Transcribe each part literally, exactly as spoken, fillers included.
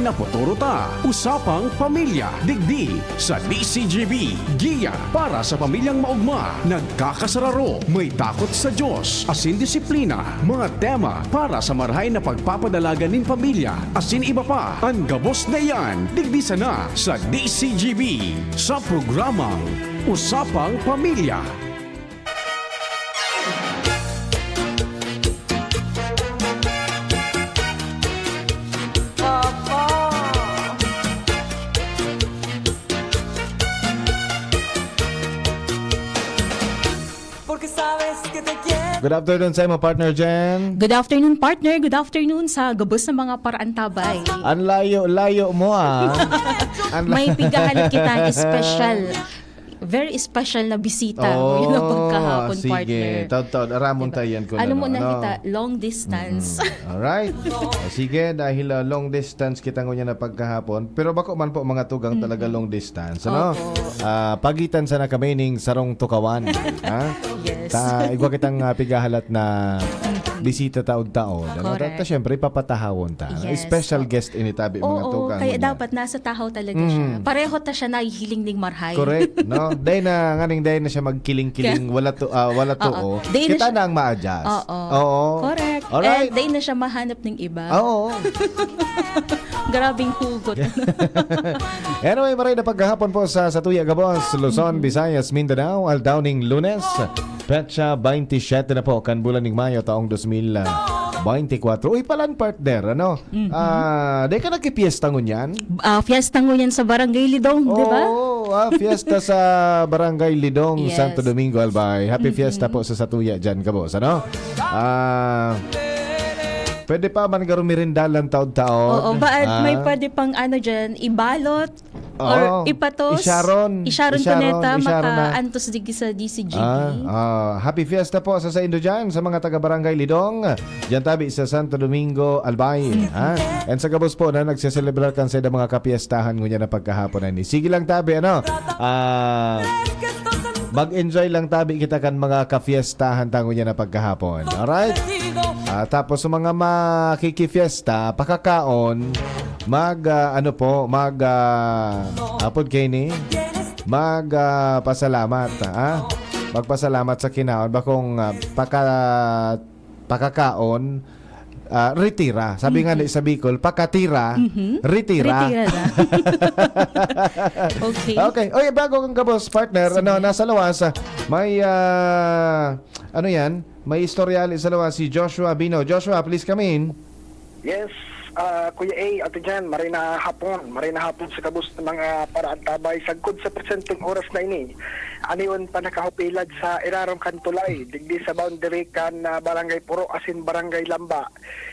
Naputuro ta, Usapang Pamilya, digdi sa D C G B. Giya para sa pamilyang maogma, nagkakasararo, may takot sa Diyos, asin disiplina. Mga tema para sa marahay na pagpapadalagan nin pamilya, asin iba pa. An gabos na iyan, digdi sana sa D C G B, sa programang Usapang Pamilya. Good afternoon sa imo, partner Jen. Good afternoon, partner. Good afternoon sa gabos na mga paraantabay. Ang layo-layo mo, ah. Ang la- May pigahalat kita special. Very special na bisita. Oh, yun ang pagkahapon, sige, partner. Taod-taod, aramon diba? Tayan ko ano na, mo no? Nakita, long distance. Mm-hmm. Alright. Sige, dahil uh, long distance kita ngunyan na pagkahapon, pero bako man po mga tugang mm-hmm. Talaga long distance, ano? Uh, pagitan sana kami ning sarong tukawan. Ha? Yes. Ta, igwa kitang uh, pigahalat na bisita taod-taod. Ano? Ta, ta, syempre, papatahawon ta. Yes. Special guest ini tabi, mga tugang. Oo, kaya dapat nasa tahaw talaga siya. Mm. Pareho ta siya nahihiling ning marhay. Correct, no? Dahil na, nganing dahil na siya magkiling-kiling, wala to, ah, wala to, oh. Kita na ang ma-adjust. Oo. Oo. Correct. Alright. And dahil na siya mahanap ng iba. Oo. Grabing hugot. Anyway, maray na pagkahapon po sa Satuya Gabos, Luzon, Visayas, Mindanao, aldaw ning Lunes. Petsa twenty-seven na po kan bulan ning Mayo taong dos mil twenty-four. Uy, palan partner, ano? Mm-hmm. Ah, di ka nagkipiesta ngunyan? Ah, fiesta ngunyan sa Barangay Lidong, di ba? Oo, ah, fiesta sa Barangay Lidong, yes. Santo Domingo, Albay. Happy mm-hmm. Fiesta po sa Satuya dyan, kabos, ano? Ah, pwede pa man garo merindalan taod-taod. Oo, ba, ah. May pwede pang ano dyan, ibalot. Or oh, ipatos, isharon, isharon, isharon cuneta, isharon makaantos digdi sa D C G B. Ah, ah, happy fiesta po sa saindo dyan, sa mga taga Barangay Lidong, dyan tabi sa Santo Domingo, Albay. Ha? And sa gabos po na nagseselebrar kan sa mga kapiestahan ngunyan na pagkahapon na ini. Sige lang tabi, ano? Ah, mag-enjoy lang tabi kita kan mga kapiestahan ta ngunyan na pagkahapon. Alright? Ah, tapos sa mga makikifiesta, pakakaon, mag, ah, ano po, mag, ah, apod kaini, mag, ah, pasalamat, ah. Magpasalamat sa kinaon, bakong, ah, paka, pakakaon, ah, retira. Sabi nga ni sa Bicol, pakatira, retira. Retira na. Okay. Okay. Oy, bago kang gabos, partner, ano, nasa lawas, ah, may, ah, ano yan? May istorya ali sa lawas si Joshua Bino. Joshua, please come in. Yes, ah, Kuya A, Ate Jan, maray na hapon. Maray na hapon sa gabos ng mga paraantabay. Sagkod sa presenteng oras na ini, anion pa nakahupilad sa irarom kan tulay, digdi sa boundary kan, ah, Barangay Puro asin Barangay Lamba.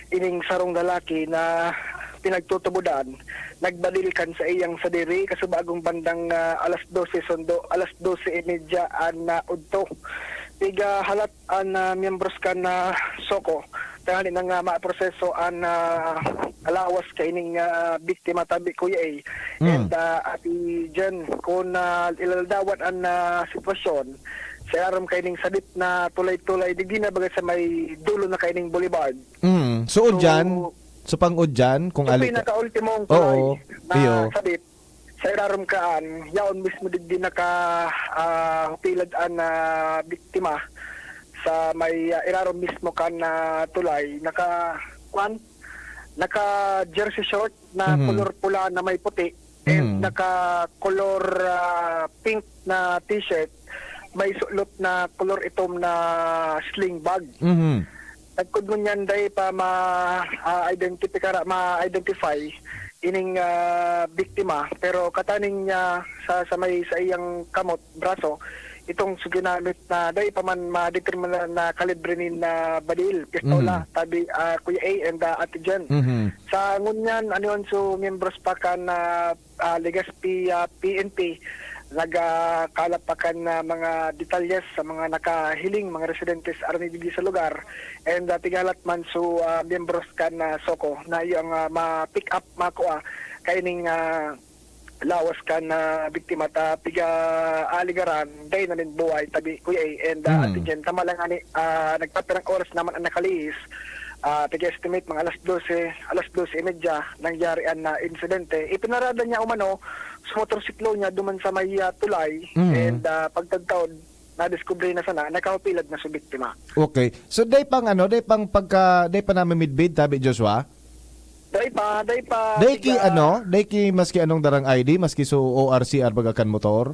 Ining sarong lalaki na pinagtutubodan, nagbalil kan sa iyang sadiri, kasubagong bandang, ah, alas dose sundo, alas dose y media an, ah, udto. Pigahalat an, ah, miyembros kan, ah, SOCO, tanganing, ah, maproseso an, ah, lawas kaining, ah, biktima tabi, Kuya A. Mm. And, ah, Ate Jen, kun, ah, ilaladawan an, ah, sitwasyon, sa irarom kaining sadit na tulay-tulay, digdi na baga sa may dulo na kaining boulevard. Mm. So, So, dyan, so pang-udyan, kung yung ali ka. Pinakaultimong tulay Oo. na Iyo. Sabit, sa irarom kaan, yaon mismo digdi naka, ah, hupilad an, ah, biktima sa may, ah, irarom mismo kan, ah, tulay, naka, kwan, naka jersey short na Mhm. Kulor pula na may puti, and Mhm. naka kulor, ah, pink na t-shirt, may sulot na kulor itom na sling bag. Mhm. Sagkod ngunyan, dai pa ma, ah, identify, ma-identify ining, ah, biktima, pero kataning niya sa, sa may, sa iyang kamot, braso, itong su-, ginamit na dai pa man madetermina na kalibre nin, ah, baril, pistola, Mhm. tabi, ah, Kuya A and, ah, Ate Jen. Mhm. Sa ngunyan, ano yun, so, miyembros pa kan, ah, ah, Legazpi, ah, P N P, nagkalap pa kan, ah, mga detalles sa mga nakahiling, mga residentes arni digdi sa lugar, and, ah, pigahalat man su, ah, miyembros kan, ah, SOCO na iyang, ah, ma-pick up, makua kaining, ah, lawas kan, ah, biktima ta pigaaligaran, dai na nin buhay, tabi, Kuya A, and, ah, Mm. Ate Jen, tama lang ani, ah, nagpapirang oras naman ang nakalihis, Ah, pig-estimate, mga alas dose, alas dose y media, nangyari an, ah, insidente. Ipinarada niya umano sa motorsiklo niya duman sa may, ah, tulay, Mhm. and, ah, pagtagtaod, nadiskubre na sana, nakahupilad na si biktima. Okay. So, day pang ano, day pang pagka, day pa namin midbid, tabi Joshua? Day pa, day pa, Day ki tiga- ano, day ki maski anong darang I D, maski so O R C R baga kan motor?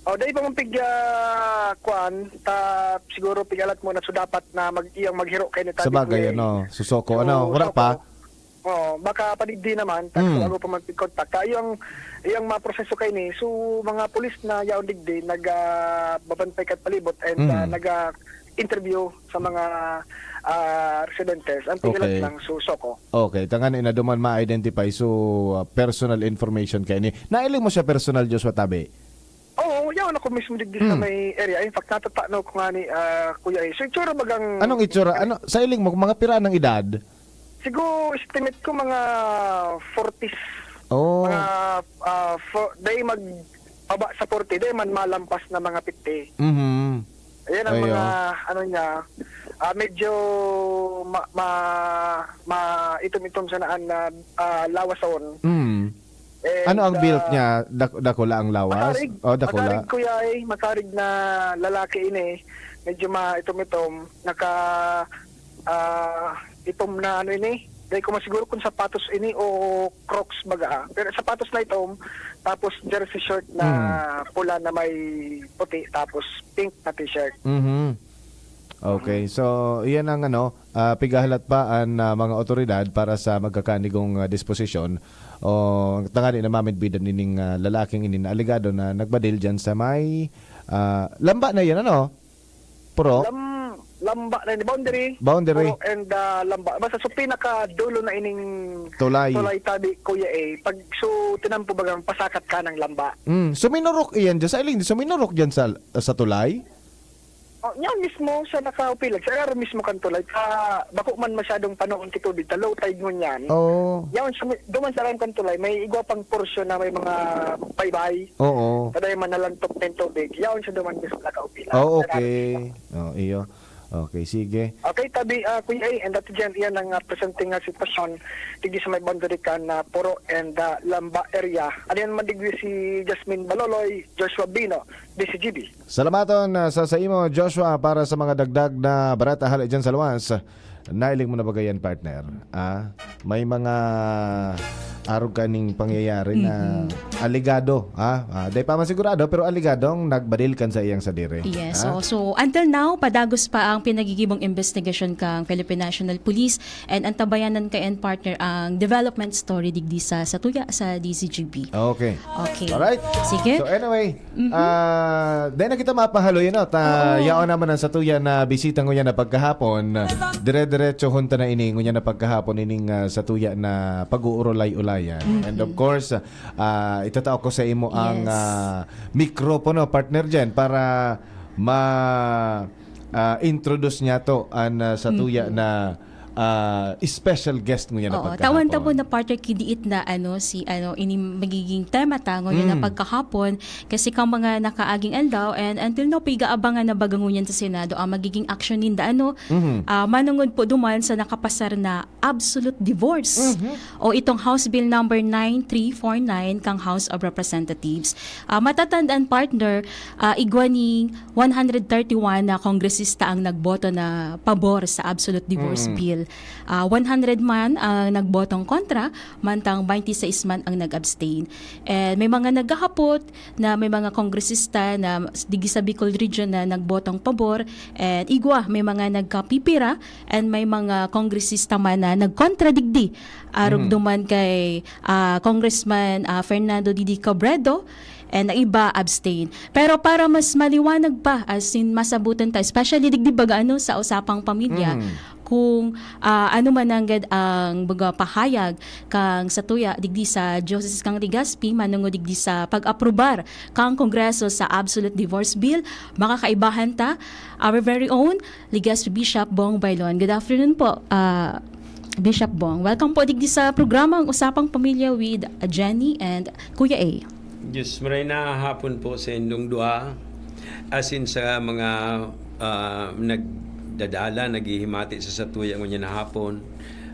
O, day pa mong pig, ah, kwan, ta, siguro pig-alat mo na, so dapat na mag, iyang maghiro kayo ni Sa Tabi bagay, Kuya, eh. ano, susoko, So, ano, wala soko. pa? Oo, baka pa digdi naman, ta Mm. so, ako pa magpigkontak. Ta, iyang, iyang mga proseso kayo ni, so, mga pulis na yaon digdi, nag, ah, babantay kat palibot and, ah, Mm. nag, ah, interview sa mga, ah, residentes. Ang pigalat Okay. lang, so, soko. Okay, tangan ina duman ma-identify, so, ah, personal information kayo ni. Nailing mo siya personal, Joshua, tabi? Oo, yaon ako mismo digdi sa Hmm. may area. In fact, natatano ko nga ni, ah, Kuya, eh. So, itsura bagang Anong itsura? Ano, sa iling mo, mga pira ng edad? Siguro, estimate ko mga forties. Oh. Mga, ah, for, day mag, paba sa forty, day man malampas na mga fifty. Mhm. Ayan ang Ayo. mga, ano niya, ah, medyo ma, ma, ma, itom-itom sa naan na, ah, lawas on. Mm. And, Ano ang build ah, niya? Dak- dakula ang lawas? Masarig. Oh, dakula. Masarig, Kuya, eh. Masarig na lalaki ini. Medyo maitom-itom. Naka, ah, itom na ano ini. Dahil ko masiguro kung sapatos ini o Crocs baga, ah. Pero sapatos na itom, tapos jersey short na Hmm. pula na may puti, tapos pink na t-shirt. Mhm. Okay. So, iyan ang ano, ah, pigahalat pa an, ah, mga otoridad para sa magkakanigong, ah, disposisyon o tangani na mamidbidan nining, ah, lalaking ini na alegado na nagbadil diyan sa may, ah, lamba na iyan, ano? Puro? Lam-, lamba na ni boundary. Boundary. Puro and, ah, lamba. Basta so pinakadulo na ining Tulay. Tulay tabi, Kuya, eh. Pag so tinampo bagang pasakat ka ng lamba. Mm. Suminurok iyan diyan sa iling. Suminurok diyan sa, sa tulay? Oh, yan mismo sa nakaupilad. Sa araw mismo kan tulay. Sa bako man masyadong panoon ki tubig. Sa low tide ngunyan. Oo. Yan, sa, duman sa araw kan tulay, may igwa pang porsyon na may mga baybay. Oo. Kada yung manalantok na yung tubig. Yan sa duman mismo nakaupilad. Oh, Sa araw okay. mismo. Oh, iyo. Okay, sige. Okay, tabi, ah, Kuya A, and that again, iyan ang, ah, presenting nga sitwasyon digdi sa may boundary kan, ah, Poro and, ah, Lamba area. Ano yan man digdi si Jasmine Baloloy, Joshua Bino, D C G B. Salamaton, ah, sa, sa imo, Joshua, para sa mga dagdag na bareta hali dyan sa luwas. Nailing mo na ba yan, partner? Ah, may mga arog kaning pangyayari na Mhm. alegado, ah, ah, dahil pa man sigurado, pero alegadong nagbadil kan sa iyang sadiri. Yes. Ah? So, so, until now, padagos pa ang pinagigibong investigasyon kang Philippine National Police and antabayanan ka and partner ang development story digdi sa, sa tuya sa D C G B. Okay. Okay. Alright. Sige. So anyway, Mhm. ah, dahil na kita mapahaloy, ano, ta, Oo. yaon naman ang satuya na bisita nguya na pagkahapon. Dire-diretso hunta na ini nguya na pagkahapon ining, ah, satuya na pag-uurulay-ulayan. Mhm. And of course, ah, itatao ko sa imo ang, Yes. ah, mikropono, partner Jen, para ma, ah, introduce niya to ang, ah, satuya Mhm. na, ah, special guest nguya na Oo, pagkahapon. tawan ta po na partner kidiit na ano si ano ini magiging tema ta nguya na Mm. pagkahapon kasi kang mga nakaaging aldaw and until now pigaabangan na baga ngunyan sa Senado ang magiging aksyon ninda ano Mhm. ah, manungod po duman sa nakapasar na absolute divorce Mhm. o itong House Bill number nine three four nine kang House of Representatives. Ah, matatandaan partner, ah, igwa ning one hundred thirty-one na kongresista ang nagboto na pabor sa absolute divorce Mm. bill. Ah, one hundred man ang nagbotong kontra, mantang twenty-six man ang nag-abstain. And may mga naghahapot na may mga kongresista na digdi sa Bicol Region na nagbotong pabor, and igwa may mga nagkapipira, and may mga kongresista man na nagkontra digdi. Arog Mhm. duman kay, ah, Congressman, ah, Fernando Didi Cabredo, and ang iba abstain. Pero para mas maliwanag pa, as in masabutan ta, especially digdi baga ano sa usapang pamilya, Mhm. kung, ah, ano man nanggad ang baga pahayag kang satuya digdi sa Diocese kang Legazpi manungod digdi sa pag-aprobar kang Kongreso sa Absolute Divorce Bill, makakaibahan ta, our very own Legazpi Bishop Bong Bailon. Good afternoon po, ah, Bishop Bong. Welcome po digdi sa programang Usapang Pamilya with Jenny and Kuya A. Diyos maray na hapon po sa indong dua, asin sa mga, ah, nag, Dadala, naghihimati sa satuya ngunyan na hapon.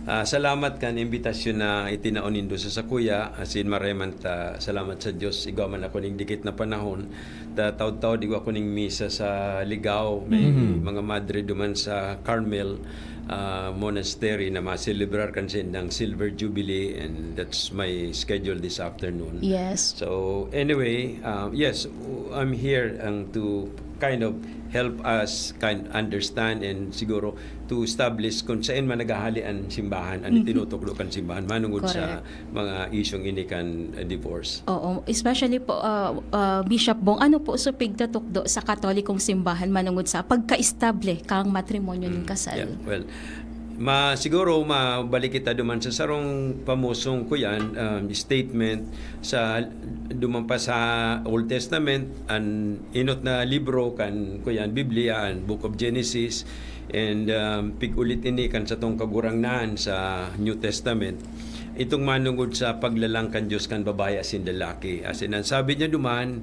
Ah, salamat kan imbitasyon na itinao nindo sa sakuya. Asin maray man ta salamat sa Dios, igwa man ako ning dikit na panahon. Ta taud-taud igwa ako ning misa sa Ligao. May Mhm. mga madre duman sa Carmel, ah, Monastery na maselebrar kan sindang Silver Jubilee, and that's my schedule this afternoon. Yes. So, anyway, uh, yes, I'm here, um, to kind of help us kind understand and siguro to establish kung saan man naghahali an simbahan, ano Mhm. tinutukdo kan simbahan, manungod sa Correct. mga isyung ini kan, uh, divorce. Oo, especially po, ah, ah, Bishop Bong, ano po sa pigtatukdo sa Katolikong Simbahan manungod sa pagka-estable kang matrimonyo nin Mm, kasal? yeah, well, ma-, siguro mabalik kita duman sa sarong pamosong, kuyan, um, statement sa duman pa sa Old Testament, an inot na libro kan, kuyan, Biblia, an Book of Genesis, and, um, pig-ulit ini kan satong Kagurangnan sa New Testament. Itong manungod sa paglalang kan Dios kan babayi asin lalaki. Asin an sabi niya duman,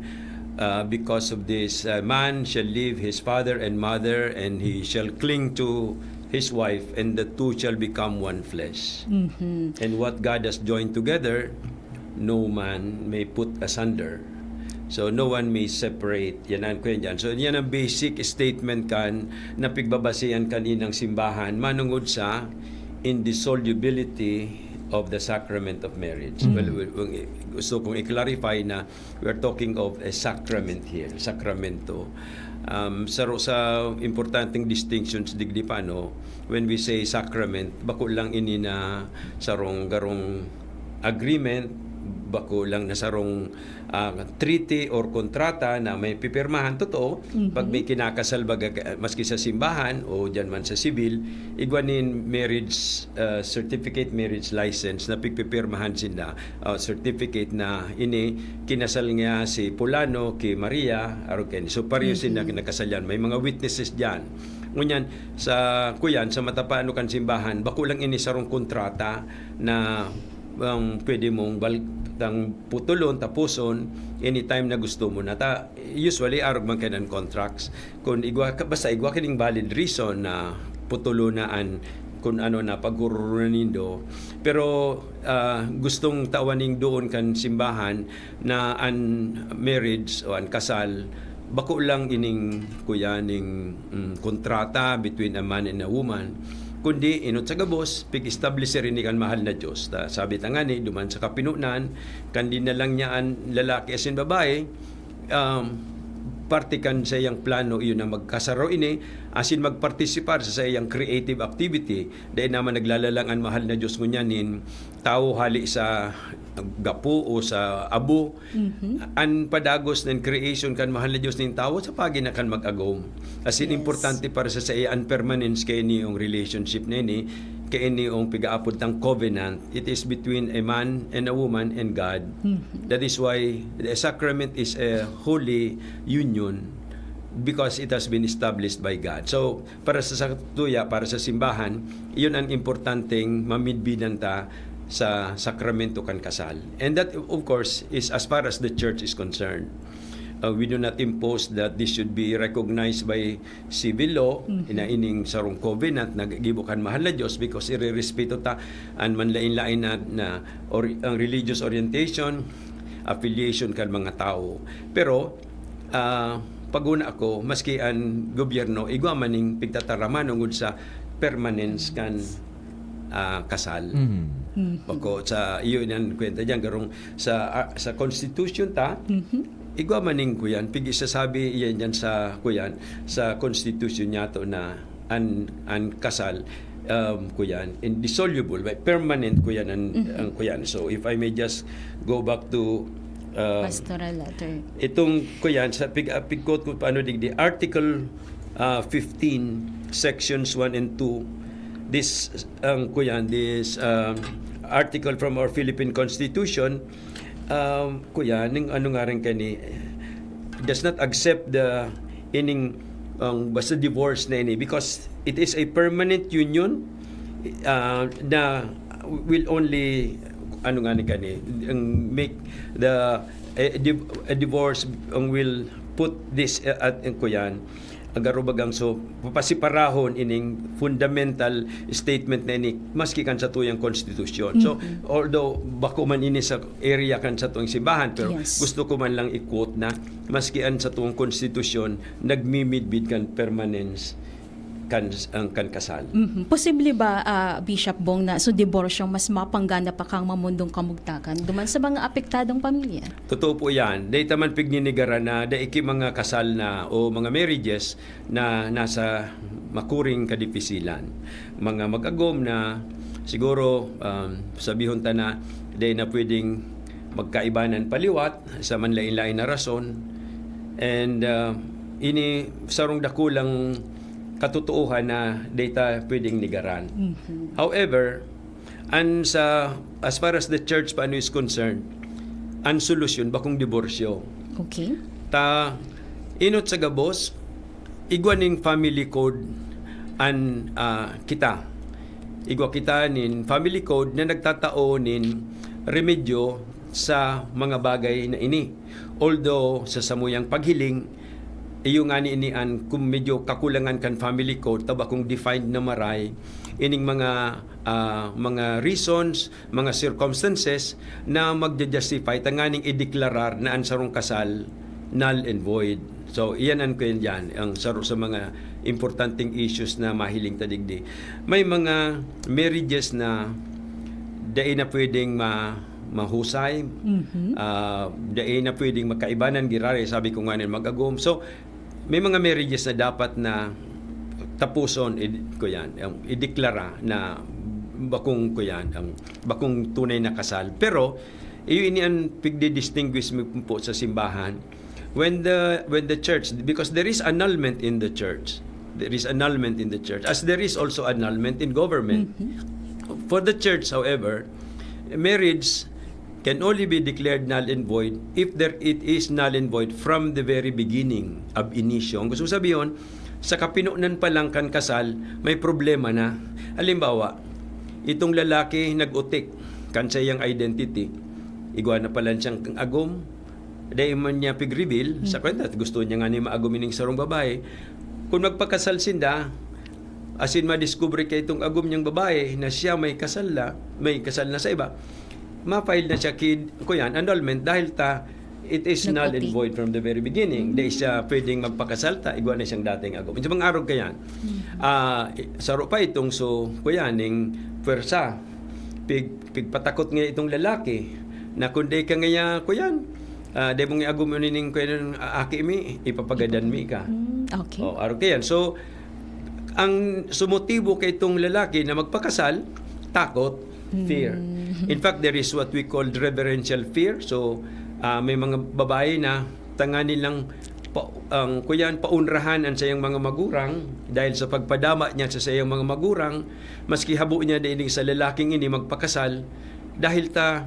uh, because of this, uh, "Man shall leave his father and mother, and he shall cling to his wife, and the two shall become one flesh." Mhm. "And what God has joined together, no man may put asunder." So, no one may separate. Yan ang kuyan dyan. So, yan ang basic statement kan na pigbabasehan kaninang simbahan manungod sa indissolubility of the sacrament of marriage. Mm. Well, well, well, gusto kong i-clarify na we are talking of a sacrament here, sakramento. Um, saro sa importanteng distinctions digdi pa, no? When we say sacrament, bako lang ini na sarong garong agreement, bako lang na sarong, ah, treaty or kontrata na may pipirmahan. Totoo, Mhm. pag may kinakasal, baga, maski sa simbahan o diyan man sa sibil, igwa nin marriage, ah, certificate, marriage license na pigpipirmahan sinda, ah, certificate na ini kinasal niya si Pulano ki Maria, arog kaini. So, pareho Mhm. sinda nagkasal yan. May mga witnesses diyan. Ngunyan, sa, kuyan, sa mata pa ano kan simbahan, bako lang ini sarong kontrata na, um, pwede mong bal-, tang putulon, tapuson, anytime na gusto mo na. Ta, usually, arog man kaiyan an contracts. Kun igwa ka, basta igwa kining valid reason na putulon na an kun ano na paggururunan nindo. Pero, ah, gustong tawan ning doon kan simbahan na an marriage o an kasal, bako lang ining, kuya, ning, mm, kontrata between a man and a woman, kundi inot sa gabos, pig-establish ini kan mahal na Dios. Ta, sabi ta ngani, duman sa kapinonan, kan dinalang niya an lalaki asin babae, um, parte kan saiyang plano iyo na magkasaro ini, asin magpartisipar sa saiyang creative activity. Dai naman naglalalang an mahal na Dios ngunyan nin tawo hali sa gapo o sa abo. Mhm. An padagos nin creation kan mahal na Dios nin tawo sa pagi na kan mag-agom. Asin Yes. importante para sa saiya an permanence kay niyong relationship na ini, kay niyong pigaapod tang covenant. It is between a man and a woman and God. Mhm. That is why the sacrament is a holy union because it has been established by God. So, para sa satuya, para sa simbahan, iyon ang importanteng mamidbidan ta sa sakramento kan kasal. And that, of course, is as far as the church is concerned. Uh, we do not impose that this should be recognized by civil law, Mhm. na ining sarong covenant na gibo kan mahal na Dios, because irerespeto ta an manlain-lain na, na or-, ang religious orientation, affiliation kan mga tawo. Pero, ah, pag-una ako, maski an gobyerno, igwa man ning pigtataraman tungod sa permanence kan, ah, kasal. Mhm. Mhm. Bako sa iyo inan kwenta diyan, garong sa, ah, sa constitution ta, Mhm. igwa man ning kuyan, pig-isasabi iyan diyan sa kuyan, sa constitution niyato na an, an kasal, um, kuyan, indissoluble, may permanent kuyan an, Mhm. ang kuyan. So, if I may just go back to, uh, Pastoral letter. Itong kuyan, sa pig-, ah, pig-quote ko paano digdi, Article, uh, fifteen, Sections one and two, this, ang kuyan, this, um, article from our Philippine Constitution, um, kuyan, ning ano nga rin kani, does not accept the ining, ang basta divorce na ini, because it is a permanent union, ah, na will only, ano nga ni kani, ang make the, eh, div-, a divorce ang will put this, eh, at, ang kuyan, Agarubagang so, papasiparahon ining fundamental statement na ini, maski kan satuyang konstitusyon. So, although bako man ini sa area kan satuyang simbahan, pero Yes. gusto ko man lang i-quote na, maski an satuyang konstitusyon, nagmimidbid kan permanence kan, ang, kan kasal. Mhm. Posible ba, ah, Bishop Bong, na so diborsyo mas mapanggana pa kang mamundong kamugtakan duman sa mga apektadong pamilya? Totoo po yan. Dai ta man pigninigara na dai ki mga kasal na o mga marriages na nasa makuring kadipisilan. Mga mag-agom na siguro, um, sabihon ta na dai na pwedeng magkaibanan paliwat sa manlain-lain na rason. And, uh, ini sarong dakulang katotoohan na dai ta pwedeng nigaran. Mhm. However, an sa, as far as the church paano is concerned, an solusyon bakong diborsyo. Okay. Ta, inot sa gabos, igwa ning family code an, ah, kita. Igwa kita nin family code na nagtatao nin remedyo sa mga bagay na ini. Although, sa samuyang paghiling, iyo ngani ini an kung medyo kakulangan kan family code, ta bakong defined na maray, ining mga, ah, mga reasons, mga circumstances na magja-justify tanganing ideklarar na an sarong kasal null and void. So, iyan an kuyan diyan, ang saro sa mga importanteng issues na mahiling ta digdi. May mga marriages na dai na pwedeng ma-, mahusay, Mhm. ah, dai na pwedeng magkaibanan, giraray, sabi ko nga nin mag-agom. So, may mga marriages na dapat na tapuson, id-, kuyan, ang ideklara na bakong, kuyan, ang bakong tunay na kasal. Pero, iyo ini an pigdi-distinguish mo po sa simbahan. When the, when the church, because there is annulment in the church. There is annulment in the church, as there is also annulment in government. Mhm. For the church, however, marriage can only be declared null and void if there, it is null and void from the very beginning, ab initio. Ang gusto ko sabihon, sa kapinonan pa lang kan kasal, may problema na. Halimbawa, itong lalaki nag-utik kan saiyang identity. Igwa na pala siyang agom, dai man niya pig-reveal, sa Hmm. kwenta, gusto niya nga ni maagom ining sarong babae. Kung magpakasal sinda, asin madiskubre kay itong agom niyang babae na siya may kasal na, may kasal na sa iba, ma-file na siya kid, kuyan, annulment dahil ta, it is null and Nag-utik. void from the very beginning. Hmm. Dai siya pwedeng magpakasal ta, igwa na siyang dating agom. Sa mga arog kayan, Hmm. ah, i-, saro pa itong so, kuyan, ning pwersa. Pig-, pigpatakot nga itong lalaki na kung dai ka ngaya, kuyan, ah, dai mong iagom yun ning, kuyan, ah, aki mi, ipapagadan mi ka. Hmm, okay. Oh, arog kayan. So, ang sumotibo kay itong lalaki na magpakasal, takot, fear. Hmm. In fact, there is what we call reverential fear. So, ah, may mga babae na tanganing lang pa-, ang kuyan, paunrahan ang sayang mga magurang dahil sa pagpadama niya sa sayang mga magurang, maski habo niya daining sa lalaking ini magpakasal, dahil ta,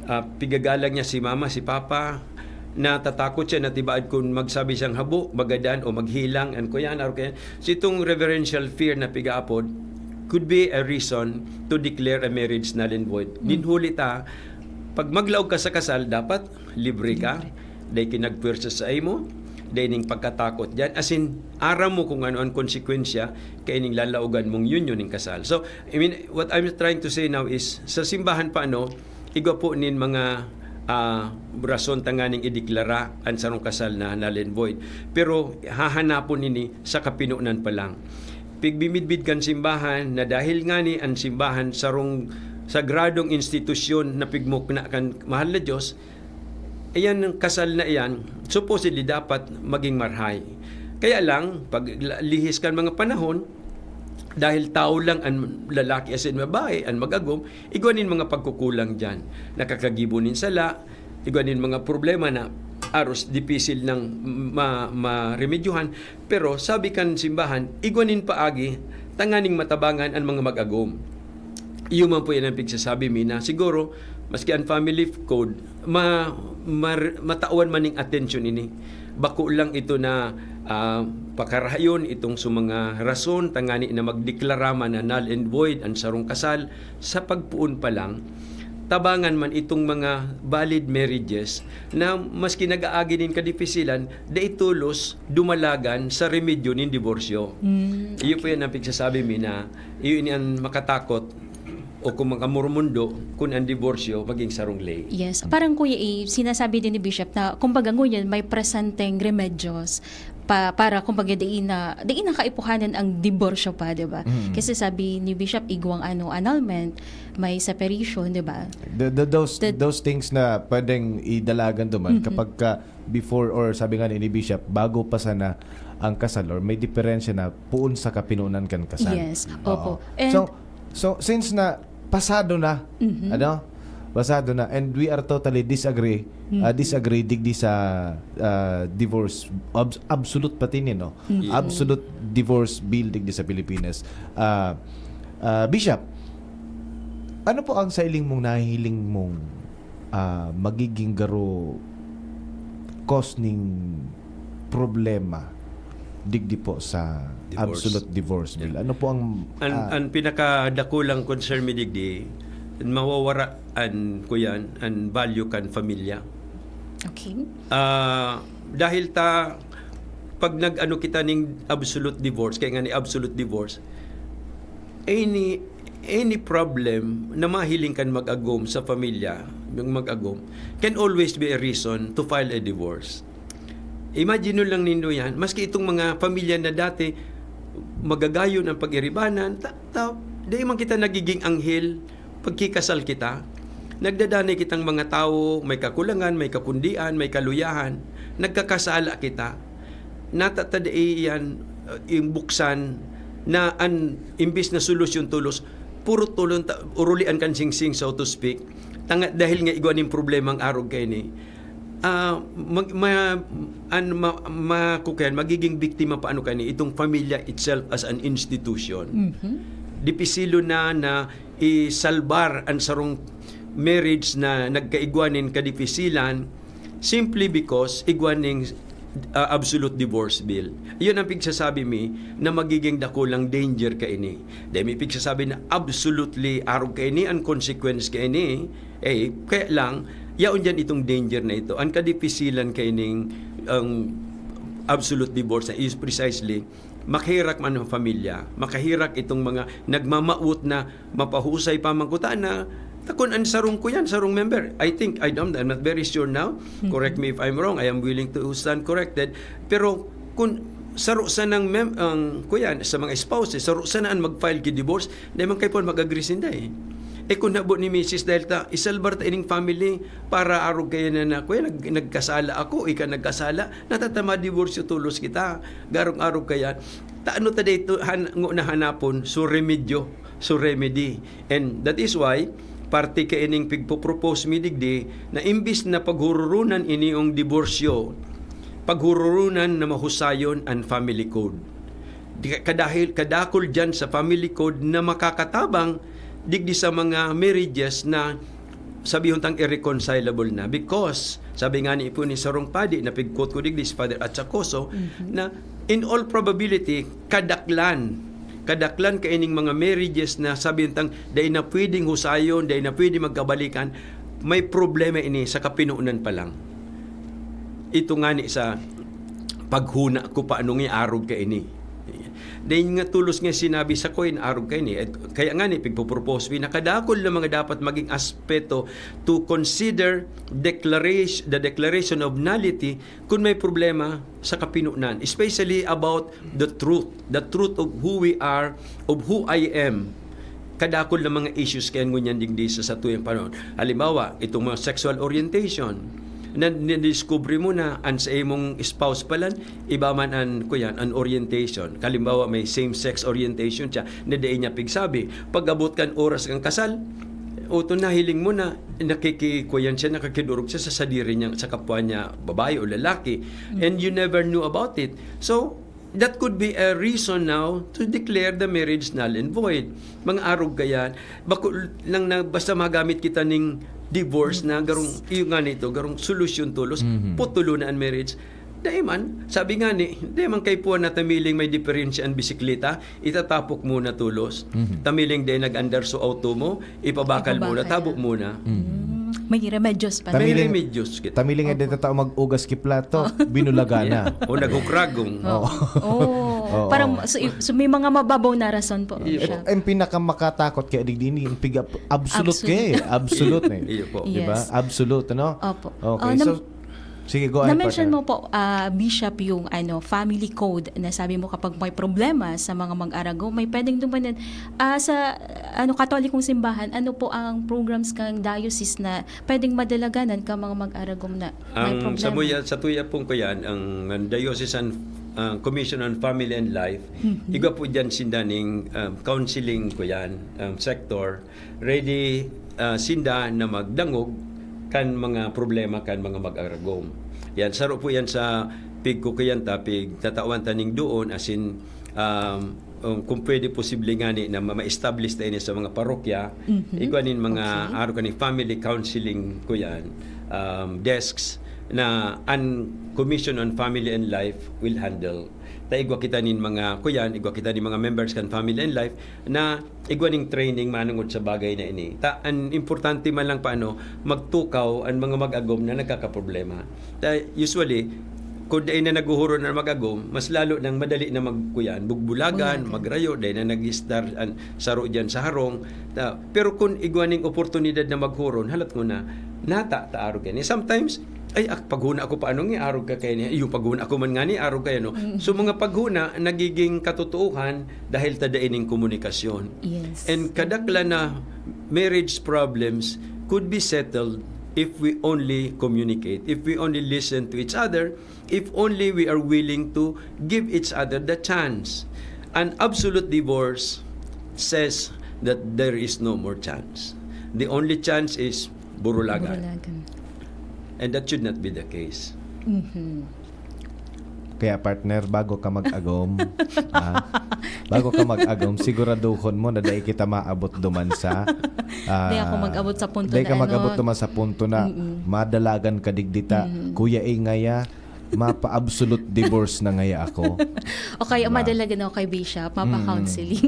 ah, pigagalang niya si mama, si papa, natatakot siya na tibaad kun magsabi siyang habo, magadan o maghilang, an kuyan, arog kayan. So, itong reverential fear na pigaapod could be a reason to declare a marriage null and void. Hmm. Nin huli ta, pag maglaog ka sa kasal, dapat libre ka. Libre. Dai ki nagpwersa sa imo, dai ning pagkatakot diyan. As in, aram mo kung ano ang konsekwensya kaining lalaogan mong union ning kasal. So, I mean, what I'm trying to say now is, sa simbahan pa, ano, igwa po nin mga, ah, rason tanganing ideklara an sarong kasal na null and void. Pero hahanapon ini sa kapinonan pa lang. Pigbimidbid kan simbahan na dahil ngani an simbahan sarong sagradong institusyon na pigmukna kan mahal na Dios, iyan, ang kasal na iyan, supposedly dapat maging marhay. Kaya lang, pag la-, lihis kan mga panahon, dahil tao lang an lalaki asin babae, an mag-agom, igwa nin mga pagkukulang diyan. Nakakagibo nin sala, igwa nin mga problema na aros dipisil nang ma-, maremedyohan. Pero sabi kan simbahan, igwa nin paagi tanganing matabangan an mga mag-agom. Iyo man po yan ang pigsasabi mi na siguro, maski ang family code, ma-, mar-, matawan man ning atensyon ini. Bako lang ito na, ah, pakarahayon itong sa mga rason tangani na magdeklara man na null and void ang sarong kasal sa pagpoon pa lang. tabangan man itong mga valid marriages na maski nag-aagi nin kadipisilan, dai tolos dumalagan sa remedyo nin diborsyo. Mm, Iyo po yan ang pigsasabi mi na iyo ini an makatakot o kung makamurumundo kun an diborsyo maging sarong ley. Yes. Parang, Kuya, eh, sinasabi din ni Bishop na, kumbaga, ngunyan may presenteng remedyos pa, para, kumbaga, diin na, diin na kaipuhanan ang diborsyo pa, di ba? Mm. Kasi sabi ni Bishop, igwang ano, annulment, may separation, di ba? The, the, those, The- those things na pwedeng idalagan duman Mhm. kapag ka before or sabi nga ni Bishop, bago pa sana ang kasal or may diferensya na poon sa kapinunan kan kasal. Yes. Oo. Opo. And so, so, since na pasado na, Mhm. ano? Pasado na, and we are totally disagree, Mhm. ah, disagree digdi sa ah, divorce, abs- absolute pati ni, no? Mhm. Absolute divorce bill digdi sa Pilipinas. Ah, ah, Bishop, ano po ang sailing mong nahihiling mong ah, magiging garo cause ning problema digdi po sa Divorce. Absolute Divorce Bill? Yeah. Ano po ang An, ah, an pinakadakulang concern mi digdi, mawawara an kuyan, an value kan familia. Okay. Ah, dahil ta pag nag-ano kita ning absolute divorce, kaya nga ni absolute divorce, any any problem na mahiling kan mag-agom sa pamilya, yung mag-agom, can always be a reason to file a divorce. Imagine nyo lang nindo yan, maski itong mga pamilya na dati magagayon ang pag-iribanan, ta, ta, di man kita nagiging anghel pagkikasal kita. Nagdadanay kitang mga tawo, may kakulangan, may kakundian, may kaluyahan, nagkakasala kita. Natatadai iyan uh, yung buksan na an imbis na solusyon tolos, puro tulon ta, urulian kan singsing, so to speak. Tanga, dahil nga igwa ning problema ang arog kaini. Ah, mag, ma, an, ma, ma, kukayan, magiging biktima pa ano kaini itong pamilya itself as an institution. Mhm. Dipisilo na na isalbar an sarong marriage na nagkaigwa nin kadipisilan simply because igwa ning ah, absolute divorce bill. Iyon ang pigsasabi mi na magiging dakulang danger kaini. Dai mi pigsasabi na absolutely arog kaini an consequence kaini. Eh, kaya lang, yaon diyan itong danger na ito. An kadipisilan kaining ang absolute divorce na is precisely makahirak man ang pamilya, makahirak itong mga nagmamawot na mapahusay pa man kuta na ta kun an sarong kuyan, sarong member. I think, I don't, I'm not very sure now. Correct me if I'm wrong. I am willing to stand corrected. Pero kun saro sanang mem ang kuyan sa mga spouses, saro sana an mag-file ki divorce, dai man kaipuhan mag-agree sinda eh. Eh kun habo ni misis dahil ta isalbar ta ining family para arog kaya na na kuya nag, nagkasala ako, ika nagkasala, natata madiborsyo tolos kita. Garong arog kaya ta ano ta dito han, ngo na hanapon so remedyo, so remedy. And that is why parte kaining pigpo-propose mi digdi na imbis na paghururunan ini ang diborsyo, paghururunan na mahusayon an family code. Di, kadahil kadakol diyan sa family code na makakatabang digdi sa mga marriages na sabihon tang irreconcilable na, because sabi nga ni ipo ni sarong padi na pig-quote ko digdi si Father Achacoso, na in all probability kadaklan kadaklan kaining mga marriages na sabihon tang dai na pwedeng husayon, dai na pwede magkabalikan, may problema ini sa kapinunan pa lang. Ito nga ni sa paghuna ko pa anong iarog kaini. Dahil nga tulos nga sinabi sa ko in arog kaini. Eh, kaya nga ni pigpo-propose mi na kadakol na mga dapat maging aspeto to consider declaration, the declaration of nullity kun may problema sa kapinunan, especially about the truth, the truth of who we are, of who I am. Kadakol na mga issues kaya ngunyan digdi sa satuyang panahon. Halimbawa, itong mga sexual orientation, na nadiskubre mo na an sa imong spouse palan, iba man an kuyan, an orientation. Halimbawa, may same-sex orientation siya, na dai niya pigsabi. Pag-abot kan oras kan kasal, o to nahiling mo na nakikikuyan siya, nakikidurog siya sa sadiri niya, sa kapwa niya, babae o lalaki. And you never knew about it. So, that could be a reason now to declare the marriage null and void. Mga arog kaya, bako lang na basta magamit kita ning divorce na garong iyo nga nito, garong solusyon tolos, Mhm. putulo na ang marriage. Dai man, sabi nga ni, dai man kaipuhan na tamiling may diferensya an bisikleta, itatapok muna tolos. Mhm. Tamiling dai nag-andar so auto mo, ipabakal muna, Ipabakal. tabo muna. Mm. May remedyos pa. May Tamiling, remedyos kita. tamiling nga Opo. dito tao mag-ugas ki plato, binulaga na. Yeah. O naghukragong. Oo. Oo. Oo. Parang, so, so, may mga mababaw na rason po Iyo. siya. Ang pinakamakatakot kaya digdi ini, yung piga-, absolute Absolute. kaya eh. Absolute na eh. Iyo po. Di ba? Yes. Absolute, ano? Opo. Okay, Ah, so, nam-, sige, go ahead, na-mention partner. mo po, ah, Bishop, yung, ano, family code na sabi mo kapag may problema sa mga mag-aragom, may pwedeng dumanan. Ah, sa, ano, Katolikong Simbahan, ano po ang programs kang diocese na pwedeng madalaganan ka mga mag-aragom na may Ang problema? sa muya-, sa tuya pong kuyan, ang, ang Diocesan, ang Commission on Family and Life, Mhm. igwa po dyan sinda ning, um, counseling kuyan, um, sector, ready, ah, sinda na magdangog kan mga problema kan mga mag-aragom. Yan, saro po yan sa pigkukuyan ta, pigtatawan ta ning doon, as in, um, um, kung pwede, posible ngani na ma-, ma-establish ta ini sa mga parokya, Mhm. igwa nin mga Okay. aro kaning family counseling kuyan, um, desks na an Commission on Family and Life will handle. Ta igwa kita nin mga kuyan, igwa kita nin mga members kan Family and Life na igwa ning training manungod sa bagay na ini. Ta, an importante man lang paano magtukaw an mga mag-agom na nagkakaproblema. Ta, usually, kung dai na naghuhuron an mag-agom, mas lalo nang madali na magkuyan, bugbulagan, Bulagan. magrayo, dai na nag-istar an saro diyan sa harong. Ta, pero kung igwa ning oportunidad na maghuron, halat mo na, nata ta arog yan. Eh, sometimes, ay, ak-, paghuna ako paano nga arog ka kaya niya? Yung paghuna ako man nga ni arog kaya, no? Mm. So, mga paghuna, nagiging katotoohan dahil ta dai ning komunikasyon. Yes. And kadaklan na marriage problems could be settled if we only communicate, if we only listen to each other, if only we are willing to give each other the chance. An absolute divorce says that there is no more chance. The only chance is burulagan. Burulagan. And that should not be the case. Mhm. Kaya, partner, bago ka mag-agom, ah, bago ka mag-agom, siguraduhon mo na dai kita maabot duman sa, ah, Di ako mag-abot sa punto dai na ka mag-abot ano. duman sa punto na Mm-mm. madalagan ka digdi ta, Mm. Kuya Ingay, ah, mapa-absolute divorce na ngaya ako. O kaya Diba? madalagan ako kay Bishop, Mm. mapa-counseling.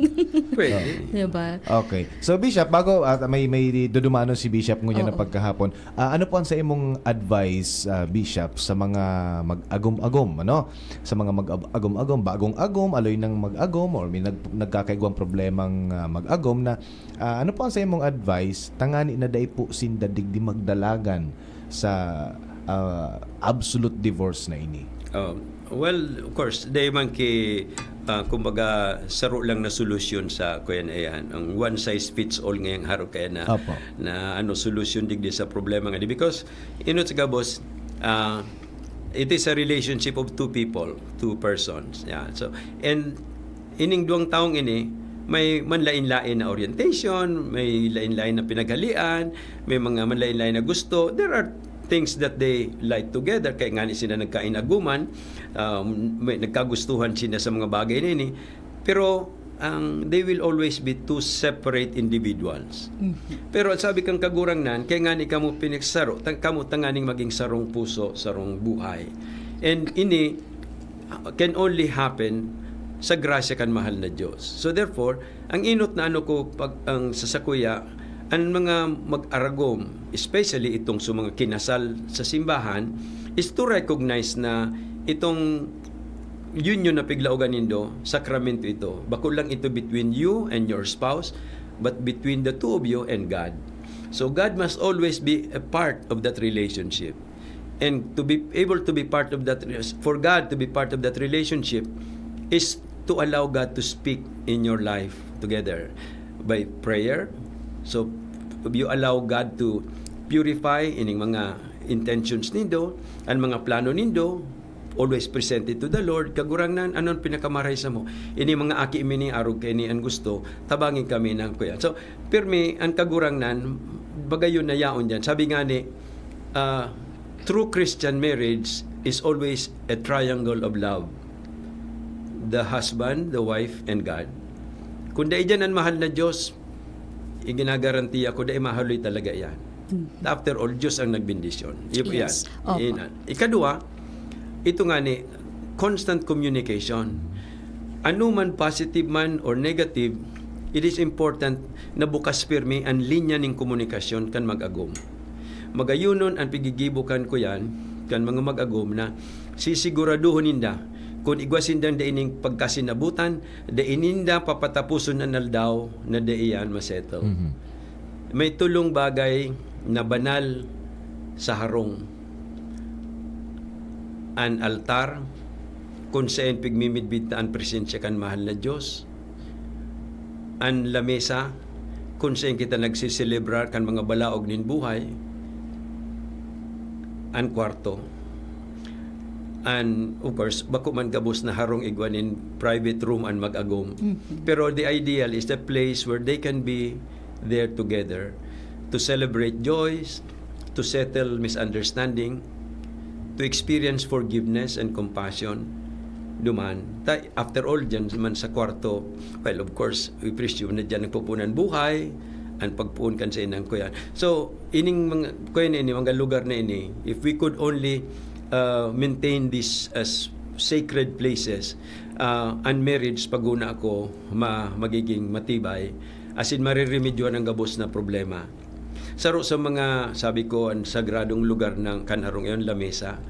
Pwede. Diba? Okay. So, Bishop, bago, ah, may, may dudumanon si Bishop ngunyan na Oo. pagkahapon, Ah, ano po ang sa imong advice, ah, Bishop, sa mga mag-agom-agom, ano? Sa mga mag-agom-agom, bagong agom, aloy nang mag-agom, or may nag-, nagkakaigwang problemang, ah, mag-agom na, ah, ano po ang sa imong advice, tangani na dai po sinda digdi magdalagan sa, ah, absolute divorce na ini? Um, well, of course, dai man ki, ah, kumbaga, saro lang na solusyon sa kuyan na yan. Ang one size fits all ngayang araw kaya na, Opo. na, ano, solusyon digdi sa problema nga di. Because, inot sa gabos, ah, it is a relationship of two people, two persons. Yeah. So, and ining duwang taong ini, may manlain-lain na orientation, may lain-lain na pinaghalian, may mga manlain-lain na gusto. There are things that they like together. Kaya nga ni sila nagkainaguman, um, may, nagkagustuhan sila sa mga bagay na ini. Pero ang, they will always be two separate individuals. Mhm. Pero ang sabi kang Kagurangnan, kaya nga ni kamo pinagsaro, tang-, kamo tanganing maging sarong puso, sarong buhay. And ini, uh, can only happen sa grasya kan mahal na Diyos. So therefore, ang inot na ano ko pag, ang sasakuya, ang mga mag-aragom, especially itong sa mga kinasal sa simbahan, is to recognize na itong union na piglaogan nindo, sakramento ito. Bako lang ito between you and your spouse, but between the two of you and God. So God must always be a part of that relationship. And to be able to be part of that, for God to be part of that relationship is to allow God to speak in your life together by prayer. So you allow God to purify ining mga intentions nindo, ang mga plano nindo, always present it to the Lord. Kagurangnan, ano ang pinakamaray sa mo? Ini mga aki mi ni arog kay ni an gusto, tabangin kami ng kuya. So, pirmi, ang Kagurangnan, bagayon na yaon dyan. Sabi nga ni, ah, true Christian marriage is always a triangle of love. The husband, the wife, and God. Kung dai dyan ang mahal na Diyos, iginagarantiya ko, dai mahaloy talaga yan. Mm. After all, Diyos ang nagbendisyon. Iyo po Yes. yan. Opo. Yan. Ikadua, Ito nga ni, constant communication. Ano man, positive man or negative, it is important na bukas pirmi an linya ning komunikasyon kan mag-agom. Magayonon an pigigibo kan kuyan, kan mga mag-agom na sisiguraduhon ninda kun igwa sindang dai ning pagkasinabutan, dai ninda papataposon an aldaw na dai yan masettle. Mhm. May tolong bagay na banal sa harong. An altar, kun saen pigmimidbid ta an presensya kan mahal na Dios. An lamesa, kun saen kita nagseselebrar kan mga balaog nin buhay. An kwarto. And of course, bako man gabos na harong igwa nin private room an mag-agom. Mhm. Pero the ideal is the place where they can be there together to celebrate joys, to settle misunderstanding, to experience forgiveness and compassion. Duman, ta, after all, dyan man sa kwarto, well, of course, we presume na dyan nagpupunan buhay, ang pagpuon kan sa inang ko yan. So, ining mga, kuya na ini, mga lugar na ini, if we could only uh, maintain this as sacred places, uh, an marriage, paguna ako, ma-, magiging matibay, asin mariremedyohan ang gabos na problema. Saro sa mga, sabi ko, ang sagradong lugar ng kan harong iyon, lamesa.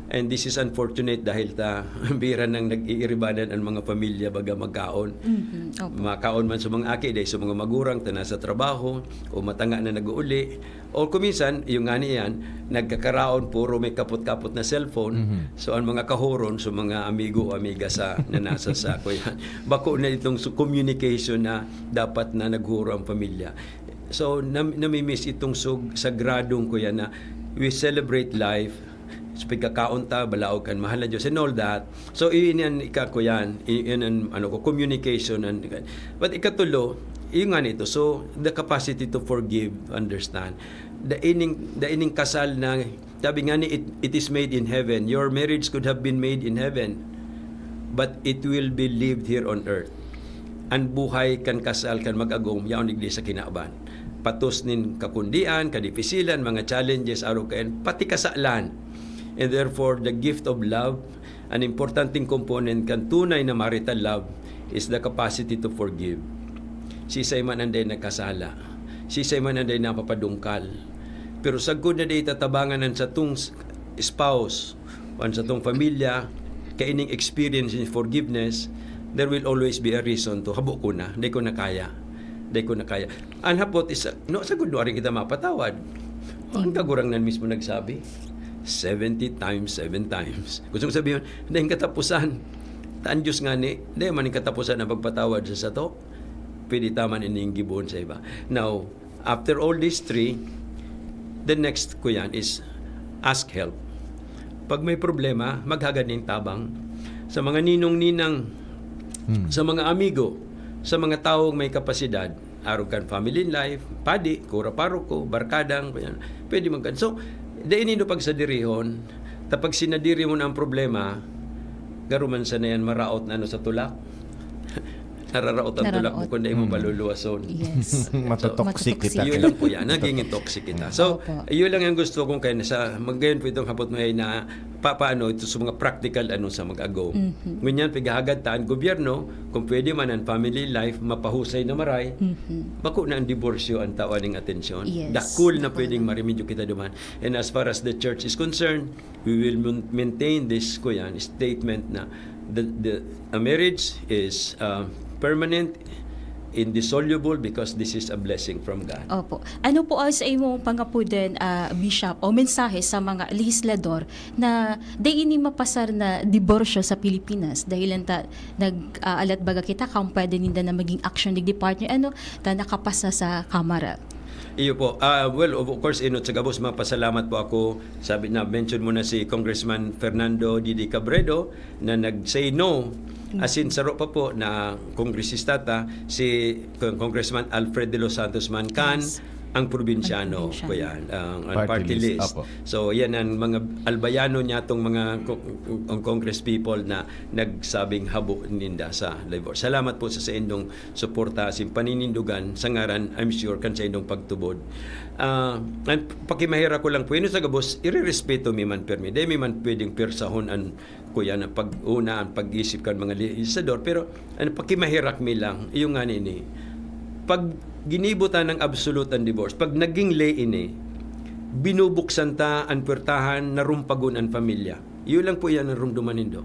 And this is unfortunate dahil ta bira nang nag-iiribanan ang mga pamilya baga magkaon. Mhm, opo. Makaon man sa mga aki, dahil sa mga magurang, ta nasa trabaho, o matanga na nag-uuli. O kuminsan, yung nga niyan, nagkakaraon, puro may kapot-kapot na cellphone. Mhm. So, ang mga kahoron, so mga amigo o amiga sa, na nasa sako yan. Bako na itong su-, communication na dapat na naghuro ang pamilya. So, nam-, namimiss itong sug-, sagradong ko yan na we celebrate life. So, pagkakaon ta, balaog kan mahal na Diyos and all that. So, iyan yan, ika ko yan. I-, yun ang, ano ko, communication. And, but ikatulo, yun nga nito. So, the capacity to forgive, understand. The ining, the ining kasal na, sabi nga ni, it, it is made in heaven. Your marriage could have been made in heaven, but it will be lived here on earth. An buhay kan kasal kan mag-agom, yaon digdi sa kinaban. Patos nin kakundian, kadipisilan, mga challenges, araw kayan, pati kasalan. And therefore, the gift of love, an importanteng component kan tunay na marital love is the capacity to forgive. Sisay man ang dai nagkasala, sisay man ang dai napapadungkal. Pero sagkod na dai tatabangan an satong s-, spouse, o an satong pamilya, kaining experience in forgiveness, there will always be a reason to, "Habo ko na, dai ko na kaya. Dai ko na kaya." An hapot is, no, sagkod nuarin kita mapatawad. Ang Amen. Kagurangnan mismo nagsabi, seventy times, seven times. Gusto kong sabihin, dai katapusan. Ta an Diyos ngani, dai man ning katapusan ang pagpatawad sa sato. Pwede ta man ining gibohon sa iba. Now, after all these three, the next ko yan is ask help. Pag may problema, maghagad ning tabang sa mga ninong-ninang, Hmm. sa mga amigo, sa mga tawong may kapasidad, arog kan family life, padi, kura paroko, barkadang, yan. Pwede man kan. So, dai nindo pagsadirihon, ta pag sinadiri mo na ang problema, garo man sana yan maraot na ano sa tulak. Nararaot ang tulak mo Nararaot. kung dai mo Mm. paluluwason. Yes. Matotoxic Matotoxic. kita. Yun lang po yan. Nagiging toxic kita. So, Opo. yun lang yung gusto kong kayo sa, mag-, ngayon po itong hapot mo ay na pa-, paano ito sa mga practical ano sa mag-agom. Mhm. Ngunyan, pighahagad ta ang gobyerno, kung pwede man ang family life, mapahusay na maray, Mhm. bako na ang diborsyo ang tao aning atensyon. Yes. Dakul na Dakul pwedeng na. maremedyo kita duman. And as far as the church is concerned, we will mun-, maintain this, kuyan, statement na the, the, a marriage is, uh, permanent, indissoluble because this is a blessing from God. Opo. Ano po ang sa imong pangapudan, ah, Bishop, o mensahe sa mga legislador na dai ini mapasar na diborsyo sa Pilipinas? Dahil lang ta, nag, ah, alat baga kita, kung pwede ninda na maging action digdi, partner, ano, ta nakapasa sa Kamara. Iyo po. Ah, well, of course, inot sa gabos, mapasalamat po ako. Sabi na, mention mo na si Congressman Fernando Didi Cabredo na nag-say no. Mm. As in, saro pa po na kongresista ta, si Con-, Congressman Alfred De Los Santos man kan, Yes. ang probinsyano, Ang probinsyano. Kuya, ang, ang Party party list, list. Opo. So, yan ang mga albayano niya, tong mga co-, ang Congress people na nagsabing habo ninda sa divorce. Salamat po sa saindong suporta, asin paninindugan sa ngaran, I'm sure, kan saindong pagtubod. Ah, ang pakimaherak ko lang po, yun sa gabos, irerespeto mi man permi. Dai mi man pwedeng persahon an, kuya, na pag-una, ang pag-isip kan mga legislador, pero ang pakimaherak mi lang, iyo ngani ni, pag ginibo ta ng absolute ang divorce, pag naging ley ini, binubuksan ta an puwertahan na rumpagon an pamilya. Iyo lang po yan ang rumduman nindo.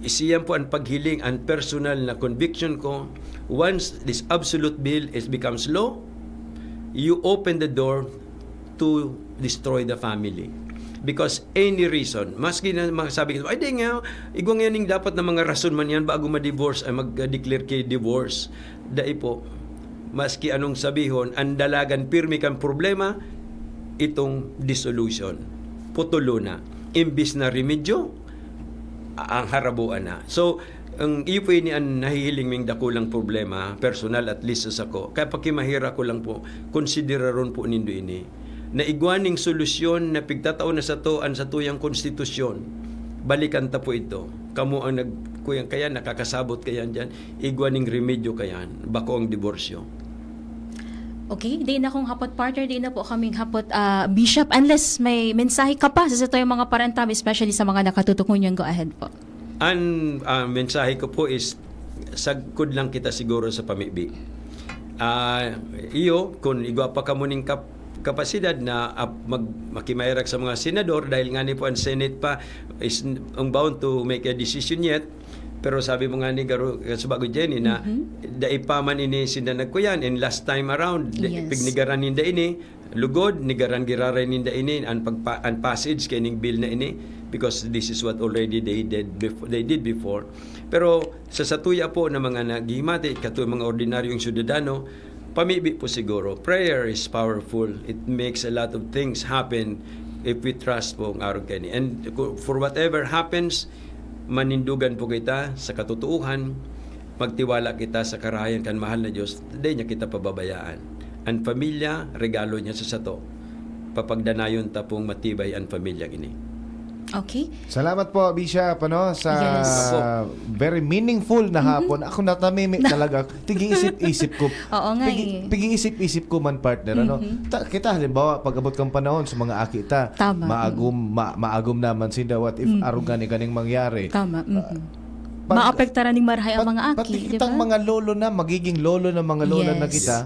Isiyan po ang paghiling, ang personal na conviction ko. Once this absolute bill is becomes law, you open the door to destroy the family. Because any reason, maski na mga sabi ko, "Ay, di nga, igwa nga ning dapat na mga rason man yan bago ma-divorce, ay mag-declare kay divorce." Dai po. Maski anong sabihon, ang dalagan pirmi kan problema, itong dissolution. Putulo na. Imbis na remedyo, a-, ang harabuan na. So, ang iyo po ini ang nahihiling ming dakulang problema, personal at least sa sako. Kaya pakimahira ko lang po, konsideraron po nindo ini. Na igwa ning solusyon na pigtatao na sato an satuyang konstitusyon. Balikan ta po ito. Kamo ang nag-, kuyang kaya nakakasabot kayan diyan, igwa ning remedyo kayan, bako ang diborsyo. Okay, di na kong hapot, partner, di na po kaming hapot, ah, Bishop, unless may mensahe ka pa sa satuyang mga parantam, especially sa mga nakatutok ngunyan, go ahead po. An, ah, mensahe ko po is, sagkod lang kita siguro sa pamibi. Ah, iyo, kun igwa pa kamo ning kap-, kapasidad na ap-, mag-, makimaherak sa mga senador, dahil ngani po ang Senate pa is n-, ang bound to make a decision yet. Pero sabi mo ngani, garo, sa bago, Jenny, na Mhm. dai pa man ini sinda nagkuyan, and last time around, di-, Yes. pignigaran ninda ini, lugod, nigaran giraray ninda ini, an pagpa-, an passage kaining bill na ini, because this is what already they did bef-, they did before. Pero sa satuya po na mga naghihimati, kato mga ordinaryong syudadano, pamibi po siguro. Prayer is powerful. It makes a lot of things happen if we trust po ang arog kaini. And ku-, for whatever happens, manindugan po kita sa katotoohan, magtiwala kita sa karahayan kan mahal na Dios, dai niya kita pababayaan. An pamilya, regalo niya sa sato. Papagdanayon ta pong matibay an pamilya ini. Okay. Salamat po, Bishop, ano, sa Yes. Opo. very meaningful na Mhm. hapon. Ako natamimi talaga. Tigi-isip-isip ko. Oo nga Pigi-, eh. pigi-isip-isip ko man, partner, ano. Mhm. Ta-, kita, halimbawa, pag-abot kang panahon sa mga aki ta, Tama. maagom, Mm. ma-, maagom naman sinda. What if Mm. arog gani kaning mangyari? Tama. Ah, Mhm. pag-, Maapektaran ning marahay ang pat-, mga aki, pati di kitang ba? mga lolo na, magiging lolo na mga lola na Yes. kita,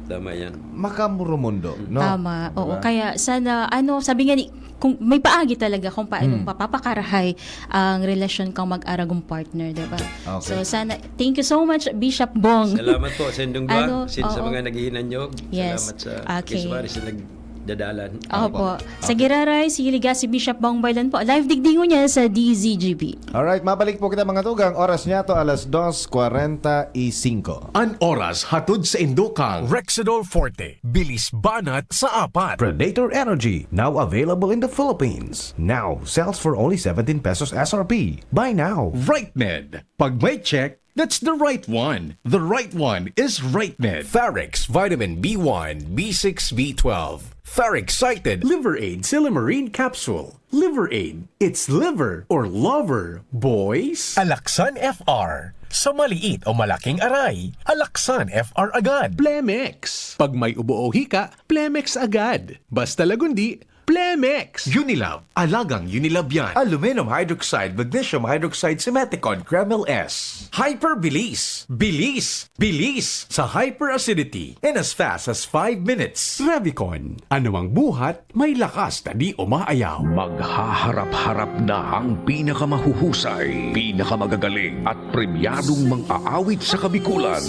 Tama yan. makamoromundo, Mm. no? Tama. Di Oo. ba? Kaya sana, ano, sabi nga ni, kung may paagi talaga kung paano Mm. mapapakarahay ang relasyon kang mag-aragong partner, di ba? Okay. So, sana, thank you so much, Bishop Bong. Salamat po sa indong duwa, Ano, sin-, sa oo. mga naghihinanyog. Yes. Salamat sa Okay. kiswari sa nagdadalan. Opo. Opo. Sa Okay. Giraray, si Liga, si Bishop Bong Baylon po. Live digdi ngunyan sa D Z G B. Alright, mabalik po kita, mga tugang. Oras niya to, alas dos kwarenta y singko. An oras hatod sa indokang Rexidol Forte. Bilis banat sa apat. Predator Energy, now available in the Philippines. Now sells for only seventeen pesos S R P. Buy now. Right Med. Pag may check, that's the right one. The right one is Right Med. Ferrex Vitamin B one, B six, B twelve. Ferrex Cited. Liver Aid Silymarin Capsule. Liver Aid. It's liver or lover, boys. Alaxan F R. Sa maliit o malaking aray, Alaxan F R agad. Plemex. Pag may ubo o hika, Plemex agad. Basta lagundi, Plemex. Unilab. Alagang Unilab yan. Aluminum hydroxide, magnesium hydroxide, Simeticone, Kremil S. Hyperbilis. Bilis. Bilis. Sa hyperacidity. In as fast as five minutes. Revicon. Anumang buhat, may lakas na di umaayaw. Maghaharap-harap na ang pinakamahuhusay, pinakamagagaling at premyadong mang-aawit sa Kabikulan.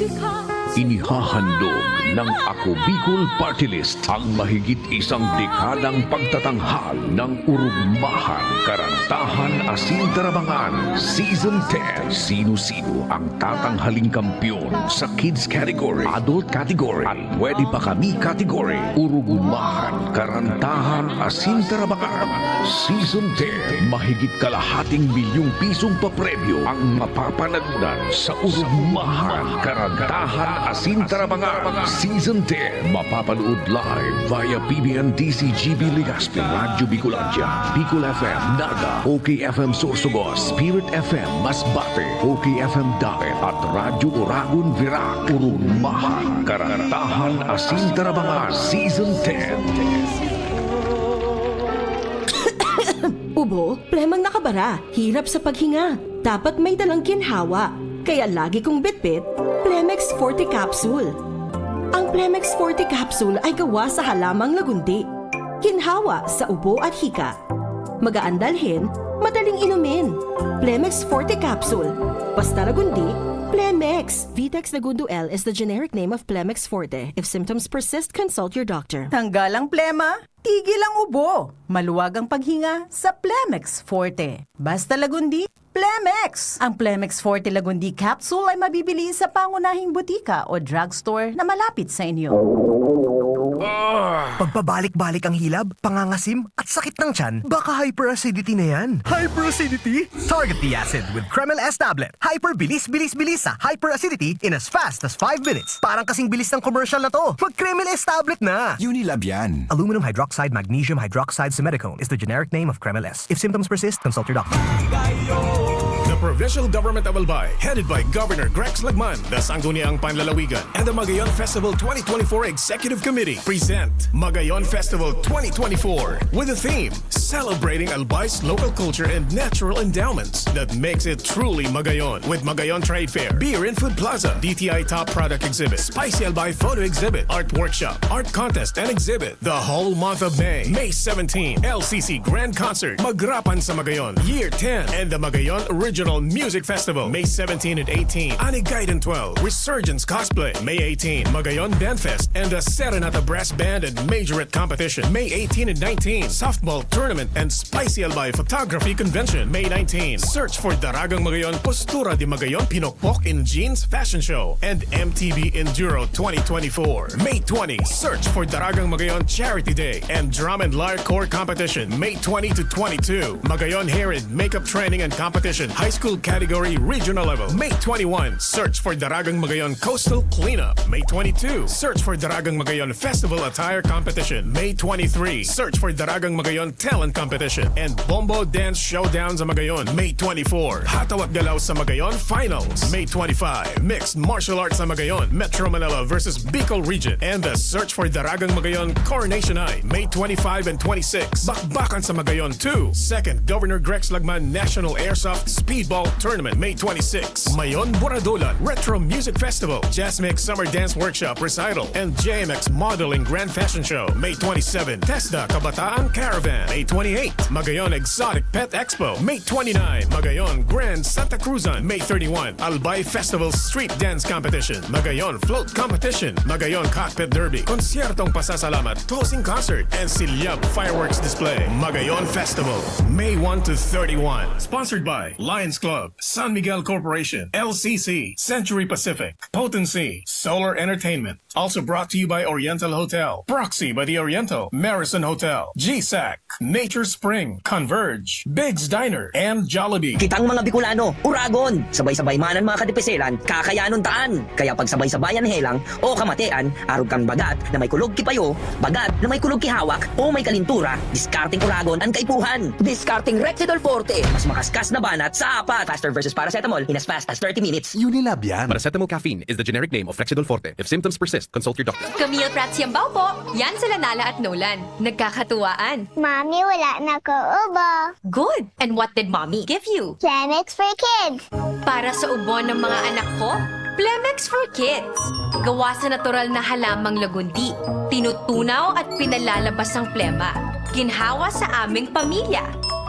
Inihahandog ng Ako Bicol Party List ang mahigit isang dekadang pagtatanghal ng Urugmahan, Karantahan asin Tarabangan Season ten. Sino-sino ang tatanghaling kampeon sa Kids Category, Adult Category, at Pwede Pa Kami Category? Urugmahan, Karantahan asin Tarabangan Season ten. Mahigit kalahating milyong pisong papremyo ang mapapanalunan sa Urugmahan, Karantahan Asin Tarabanga Season ten. Mapapanood live via P B N D C G B Legazpi, Radyo Bicolandia, Bicol F M Naga, O K F M Sorsogon, Spirit F M Masbate, O K F M Daet at Radyo Oragon Virac. Urugmahan, Karantahan Asin Tarabanga Season ten. Ubo, plemang nakabara, hirap sa paghinga. Dapat may dalang ginhawa. Kaya lagi kong bitbit, Plemex Forte Capsule. Ang Plemex Forte Capsule ay gawa sa halamang lagundi. Ginhawa sa ubo at hika. Magaan dalhin, madaling inumin. Plemex Forte Capsule. Basta lagundi, Plemex. Vitex Lagundo L is the generic name of Plemex Forte. If symptoms persist, consult your doctor. Tanggal ang plema, tigil ang ubo. Maluwag ang paghinga sa Plemex Forte. Basta lagundi, Plemex! Ang Plemex Forte Lagundi Capsule ay mabibili sa pangunahing butika o drugstore na malapit sa inyo. Pagpabalik-balik ang hilab, pangangasim, at sakit ng tiyan, baka hyperacidity na yan. Hyperacidity? Target the acid with Kremil S tablet. Hyper bilis, bilis, bilis sa hyperacidity in as fast as five minutes. Parang kasing bilis ng commercial na to. Mag Kremil S tablet na! Unilab yan. Aluminum hydroxide, magnesium hydroxide, simethicone is the generic name of Kremil S. If symptoms persist, consult your doctor. The Provincial Government of Albay, headed by Governor Grex Lagman, the Sangguniang Panlalawigan, and the Magayon Festival twenty twenty-four Executive Committee present Magayon Festival twenty twenty-four with the theme Celebrating Albay's Local Culture and Natural Endowments that makes it truly Magayon, with Magayon Trade Fair, Beer and Food Plaza, D T I Top Product Exhibit, Spicy Albay Photo Exhibit, Art Workshop, Art Contest and Exhibit. The whole month of May, May seventeen, L C C Grand Concert, Magrapan sa Magayon, Year ten, and the Magayon Regional Music Festival, May seventeen and eighteen, Anigaydan twelve, Resurgence Cosplay, May eighteen, Magayon Band Fest, and the Serenata Brass Band and Majorette Competition, May eighteen and nineteen, Softball Tournament and Spicy Albay Photography Convention, May nineteen, Search for Daragang Magayon, Postura de Magayon, Pinokpok in Jeans Fashion Show, and M T V Enduro twenty twenty-four, May twenty, Search for Daragang Magayon Charity Day and Drum and Lyre Corps Competition, May twenty to twenty-two, Magayon Hair and Makeup Training and Competition, High School Category Regional Level, May twenty-one, Search for Daragang Magayon Coastal Cleanup, May twenty-two, Search for Daragang Magayon Festival Attire Competition, May twenty-three, Search for Daragang Magayon Talent Competition, and Bombo Dance Showdown sa Magayon, May twenty-four, Hataw at Galaw sa Magayon Finals, May twenty-five, Mixed Martial Arts sa Magayon, Metro Manila versus Bicol Region, and the Search for Daragang Magayon Coronation Night, May twenty-five and twenty-six, Bakbakan sa Magayon two, Second Governor Grex Lagman National Airsoft Speedball Tournament, May twenty-six, Mayon Buradolan Retro Music Festival, Jazz Mix Summer Dance Workshop Recital, and J M X Modeling Grand Fashion Show, May twenty-seven, TESDA Kabataan Caravan, May twenty-eight, Magayon Exotic Pet Expo, May twenty-nine, Magayon Grand Santa Cruzan, May thirty-one, Albay Festival Street Dance Competition, Magayon Float Competition, Magayon Cockpit Derby, Konsyertong Pasasalamat, Toasting Concert, and Silyab Fireworks Display. Magayon Festival, May one to thirty-one. Sponsored by Lions Club, San Miguel Corporation, L C C, Century Pacific, Potency, Solar Entertainment. Also brought to you by Oriental Hotel, Proxy by the Oriental, Marison Hotel, G SAC, Nature Spring, Converge, Big's Diner, and Jollibee. Kitang mga Bicolano, Uragon! Sabay-sabay man an mga kadipiselan, kakayanon taan! Kaya pagsabay-sabayan helang o kamatean, arog kan bagat na may kulog ki payo, bagat na may kulog ki hawak, o may kalintura, diskarteng Uragon an kaipuhan! Diskarteng Rexidol Forte, mas makaskas na banat sa apat! Faster versus paracetamol in as fast as thirty minutes. Unilab yan. Paracetamol caffeine is the generic name of Rexidol Forte. If symptoms persist, consult your doctor. Camille Prats Yambao po. Yan sila Nala at Nolan. Nagkakatuwaan. Mami, wala na ko ubo. Good. And what did Mommy give you? Plemex for Kids. Para sa ubo ng mga anak ko, Plemex for Kids. Gawa sa natural na halamang lagundi. Tinutunaw at pinalalabas ang plema. Ginhawa sa aming pamilya.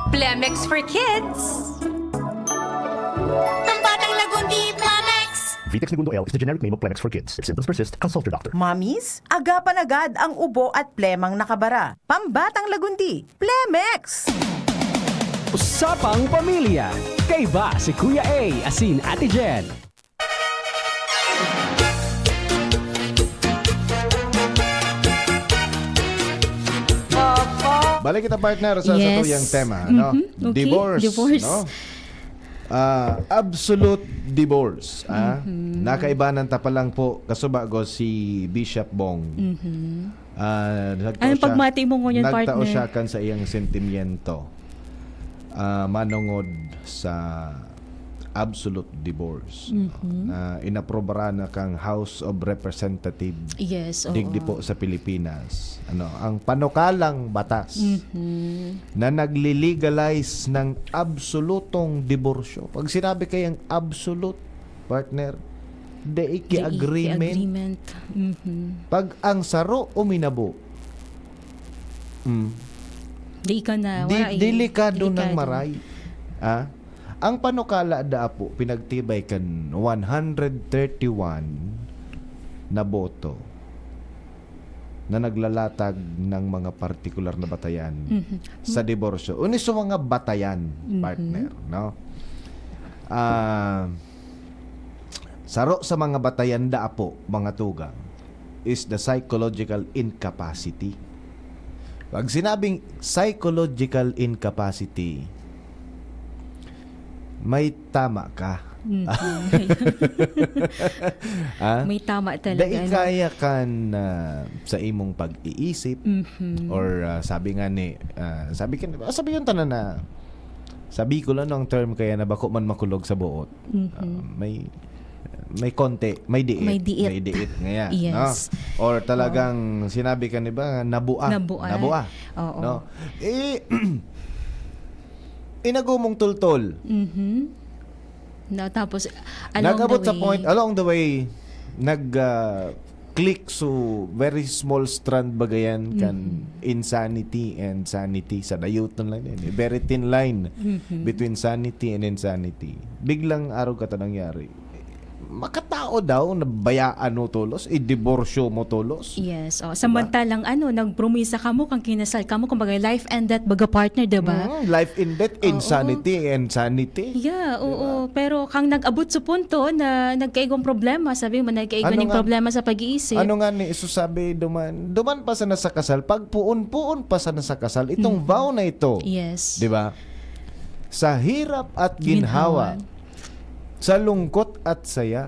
Plemex for Kids. Pambatang Lagundi, Plemex! Vitex Negundo L is the generic name of Plemex for Kids. If symptoms persist, consult your doctor. Mommies, agapan agad ang ubo at plemang nakabara. Pambatang Lagundi, Plemex! Usapang Pamilya. Kaiba si Kuya A asin Ate Jen. Balik kita, partner, sa, sa Yes. tuyang tema, no? Mhm. Okay. Divorce, Divorce. no? Ah, absolute divorce, ah. Mhm. Nakaibanan ta pa lang po, kasubago si Bishop Bong. Mhm. Ah, nagtao Anong siya, pagmati mo ngunyan, nagtao partner? siya kan sa iyang sentimiento, ah, manongod sa absolute divorce, no, Mhm. na inaprobaran na kang House of Representatives Yes, oo. digdi po sa Pilipinas. Ano, ang panukalang batas Mhm. na nagli-legalize ng absolutong diborsyo. Pag sinabi kayang absolute, partner, dai ki Dai ki agreement. agreement. Mhm. Pag ang saro uminabo, mm, Di ka na, di-, wala eh. delikado ng Delikado. maray. Ah? Ang panukala da apo, pinagtibay kan one hundred thirty-one na boto na naglalatag ng mga partikular na batayan Mhm. sa diborsyo. Uni sa mga batayan, Mhm. partner, no? Ah, saro sa mga batayan da apo, mga tugang, is the psychological incapacity. Pag sinabing psychological incapacity, may tama ka. Mm. Ah? May tama talaga, Dai ano? kaya kan, ah, sa imong pag-iisip Mhm. or, ah, sabi nga ni, ah, sabi ka, sabi yung tanan na, sabi ko lang ang term kaya na bako man makulog sa buot. Mhm. Ah, may, may konti, may diit. May diit. May diit ngaya, Yes. no? Or talagang sinabi ka ni ba, nabua. Nabua. Nabua, Oo. no? Eh, inagumong tultol. Mhm. Na, tapos, along Nag-abot the sa way point, along the way, nag, ah, click so very small strand bagayan kan Mhm. insanity and sanity. Sa dayuton lang din. A very thin line Mhm. between sanity and insanity. Biglang arog ka ta nangyari. Makatao daw na bayaan mo tolos, i-diborsyo mo tolos. Yes. Oh. Diba? Samantalang ano, nagpromisa ka mo, kang kinasal ka mo, kumbaga life and death, baga partner, diba? Mm, life and death, Oo. insanity and sanity. Yeah, Diba? oo. Pero kang nag-abot sa punto na nagkaigwang problema, sabi mo, nagkaigwa Ano ning nga? problema sa pag-iisip. Ano nga ni, so sabi, duman, duman pa sana sa kasal, pagpuon-puon pa sana sa kasal, itong Mhm. vow na ito. Yes. Diba? Sa hirap at ginhawa, Ginhawa. sa lungkot at saya.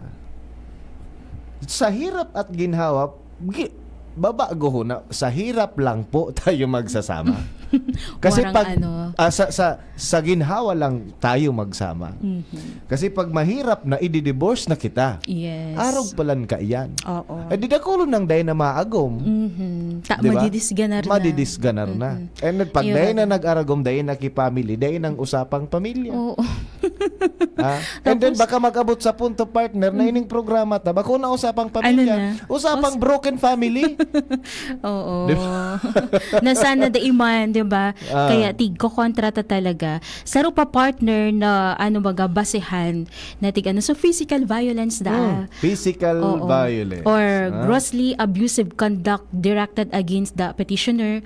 Sa hirap at ginhawa, gi-, babago ho na, sa hirap lang po tayo magsasama. Kasi Warang pag, ano. ah, sa, sa, sa ginhawa lang tayo magsama. Mhm. Kasi pag mahirap na, i-divorce na kita. Yes. Arog palan kaiyan. Oo. Eh, di dakulon nang dai na maagom. Mhm. Ta-, Di ba? madidisganar na. Madidisganar na. Mhm. And then, pag Ayun dai na. na nag-aragom, dai na ki-family, dai nang usapang pamilya. Oo. Ha? And then, Tapos baka mag-abot sa punto, partner, na Mm. ining programa ta, bako na usapang Ano pamilya, na? usapang Us- broken family. Oo. Di ba? Na sana dai man, di ba? Ah. Kaya tig-kokontra ta talaga. Saro pa, partner, na ano baga, basehan na tig-ano, so physical violence da. Hmm. Physical Oo. violence, Or ah. grossly abusive conduct directed against the petitioner,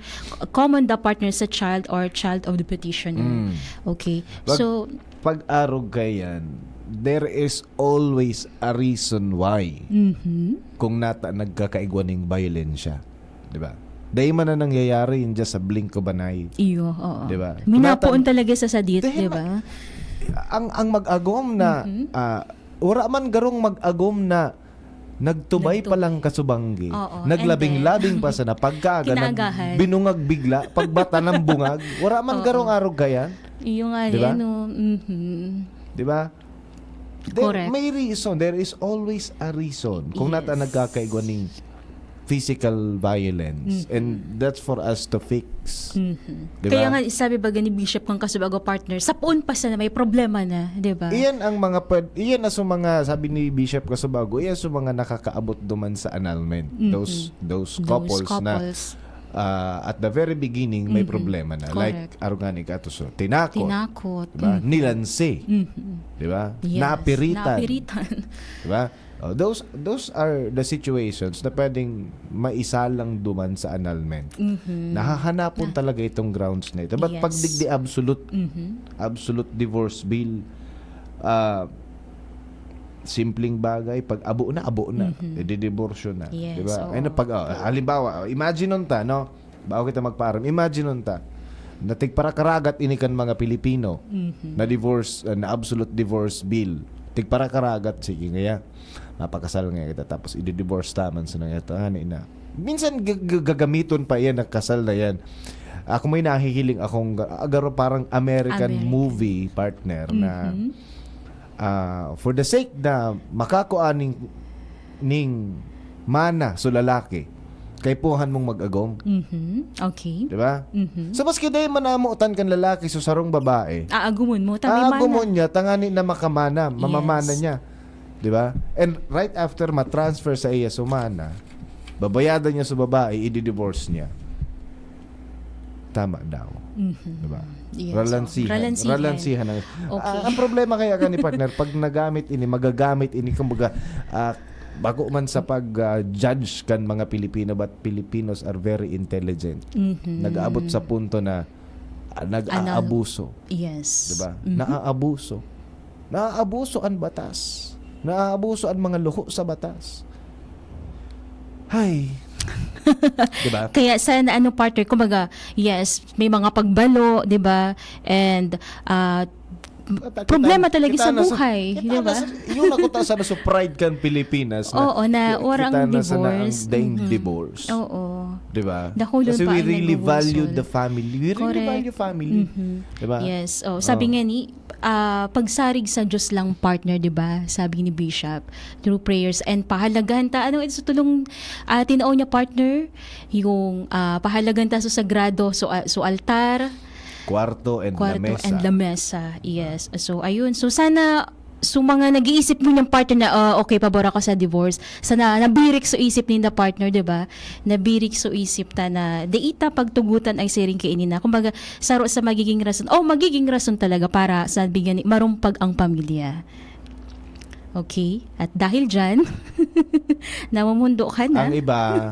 common the partner sa child or child of the petitioner. Mm. Okay. Wag So, pag-arog ka yan, there is always a reason why Mhm. kung nata nagkakaigwa ning bayolensya. Di ba? Dai man na nangyayari yun just sa blink of an eye. Iyo, oo. Di ba? Minapoon Natan- talaga sa sadit, Dahil di ba? ma-, ang, ang mag-agom na, Mhm. ah, wala man garong mag-agom na nagtubay Nagtubay. pa lang kasubanggi. Oo, and Naglabing-labing then, pa sana. Pagkaaga, nag-, kinaagahan. binungag bigla. Pagbata ng bungag. Wala man Oo. garong arog kaya. Iyo nga, Di ba? eh, no? Mhm. Di ba? There, Correct. may reason. There is always a reason kung nata Yes. nagkakaigwa ning physical violence. Mhm. And that's for us to fix. Mhm. Di ba? Kaya nga, sabi ba ni Bishop kang kasubago, partner, sa poon pa sana may problema na, di ba? Iyan ang mga pwed-, iyan na sa mga, sabi ni Bishop Kasubago, iyan sa mga nakakaabot duman sa annulment. Mhm. Those, those Those couples na, couples. ah, at the very beginning, may Mhm. problema na. Correct. Like, arog nga ni Kato, so, tinakot. Tinakot. Di ba? Mhm. Nilansi. Mhm. Di ba? Yes. Napiritan. Napiritan. Di ba? Oh, those, those are the situations na pwedeng maisalang duman sa annulment. Mhm. Nahahanapon Na- talaga itong grounds na ito. But pag Yes. digdi absolute, Mhm. absolute divorce bill, ah, simpleng bagay, pag abo na, abo na. Mhm. Ididiborsyo na. Yes, Di ba? oo. Ano pag, oh, halimbawa, oh, imagine nun ta, no? Bago kita magpaaram, imagine nun ta. na tigparakaragat ini kan mga Pilipino Mhm. na divorce, uh, na absolute divorce bill. Tigparakaragat, sige ngaya, mapakasal ngaya kita, tapos i-divorce ta man sa nangyato, ani na. Minsan g- g- gagamiton pa yan, nakasal na yan. Ako may nahihiling akong ga- agaro parang American, American. Movie partner na Mhm. ah, for the sake na makakua ning, ning mana so lalaki, kaipuhan mong mag-agom. Mhm. Okay. Di ba? Mhm. So, maski dai manamotan kan lalaki so sarong babae, Aagumon mo, tama aagumon na. Niya, tangani na makamana, mamamana Yes. niya. Di ba? And right after, matransfer sa iya so mana, babayadan niya so babae, i-divorce niya. Tama daw. Mhm. Di ba? Yes, Ralansihan. oh. Ralansihan. Ralansihan ang, Okay. Ah, ang problema kaya ka ni partner, pag nagamit ini, magagamit ini, kumbaga, ah, bago man sa pag-judge kan mga Pilipino, but Filipinos are very intelligent. Mhm. Nag-aabot sa punto na ah, nag-aabuso. Yes. Diba? Mhm. Naaabuso. Naaabuso ang batas. Naaabuso ang mga luho sa batas. Hay. Diba? Kaya sana, ano, partner, kumbaga, yes, may mga pagbalo, 'di ba? And ah, Kita- problema kita- talaga kita sa na sa- buhay, kita 'di ba? na sa- Yun ako ta sa na-surprise kan Pilipinas. Oo, na ki- warang kita na sa na ang divorce. daing Mhm. divorce. Oo. Diba? Dahulon Kasi pa we ang really nagbubunsol. Value the family. We really Correct. Value family. Mhm. Diba? Yes. Oh, sabi Oh. nga ni ah, pagsarig sa Diyos lang, partner, 'di ba? Sabi ni Bishop, through prayers and pahalagahan ta. Ano ito sa tulong ah, tinao niya, partner? Yung ah, pahalagahan ta sa sagrado, so, ah, so altar, Kwarto and kwarto lamesa. and lamesa. Yes. So ayun. So sana, so mga nag-iisip mo niyang partner na, "Ah, okay, pabor ako sa divorce." Sana nabirik sa isip ninda, partner, 'di ba? Nabirik sa isip ta na di ita pagtugutan ang siring kaini na. Kumbaga, saro sa magiging rason. Oh, magiging rason talaga para sa bigyan ni marumpag ang pamilya. Okay? At dahil diyan, namumundo ka na. Ang iba,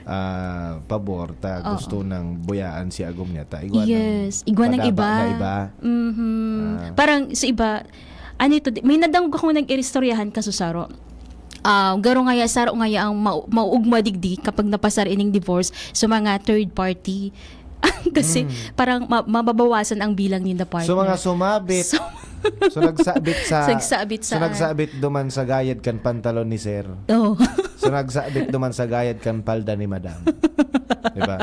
ah, pabor ta, Oo. Gusto nang buyaan si agom niya ta. Igwa ng Yes, igwa ng padaba iba. Na iba. Mhm. Ah. Parang sa iba, ano ito, di- may nadangog akong nag-iristoryahan kaso saro. Ah, garo ngaya, saro ngaya ang mau- mauugma digdi kapag napasar ining divorce sa mga third party. Kasi Mm. parang ma- mababawasan ang bilang ninda, partner. So, mga sumabit. So, So, nagsabit sa Nagsabit so, sa- nagsabit duman sa gayad kan pantalon ni sir. Oh. So, nagsabit duman sa gayad kan palda ni madam. Diba?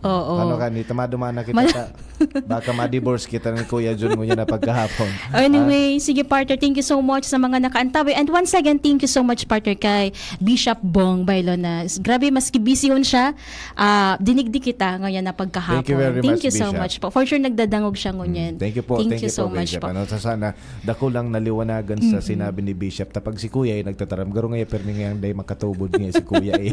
Oo. Ano ka, ni tama duman na kita Mal- ta. Baka ma-divorce kita ni Kuya Jun ngunyan na pagkahapon. Anyway, sige, partner, thank you so much sa mga nakaantabay. And once again, thank you so much, partner, kay Bishop Bong Baylon na s- grabe, maski busy yun siya, ah, dinigdi kita ngayon na pagkahapon. Thank you very Thank much, you so Bishop. much po. For sure, nagdadangog siya ngunyan. Mm, thank you po. Thank Thank you you so po, much Bishop. po. Ano, sa sana, dako lang naliwanagan sa Mhm. sinabi ni Bishop. Tapag si Kuya ay nagtataram. Garo nga, permi nga, day makatubod niya si Kuya eh.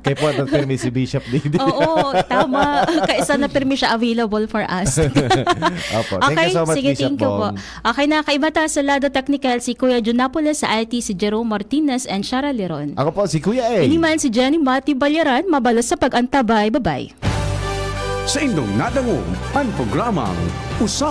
Kaya po, permi si Bishop, di, di. Oo, tama. Kaya sana permi siya available for us. Opo. Thank Okay, you so much, sige, Bishop thank you po. Bong. Okay, na kaiba ta sa lado technical, si Kuya Jun Napoles, sa I T, si Jerome Martinez, and Shara Leron. Ako po, si Kuya A. Ini man si Jenny Mati Balyaran, mabalos sa pag-antabay. Bye-bye. Sa inyong nadangog, ang programang Usa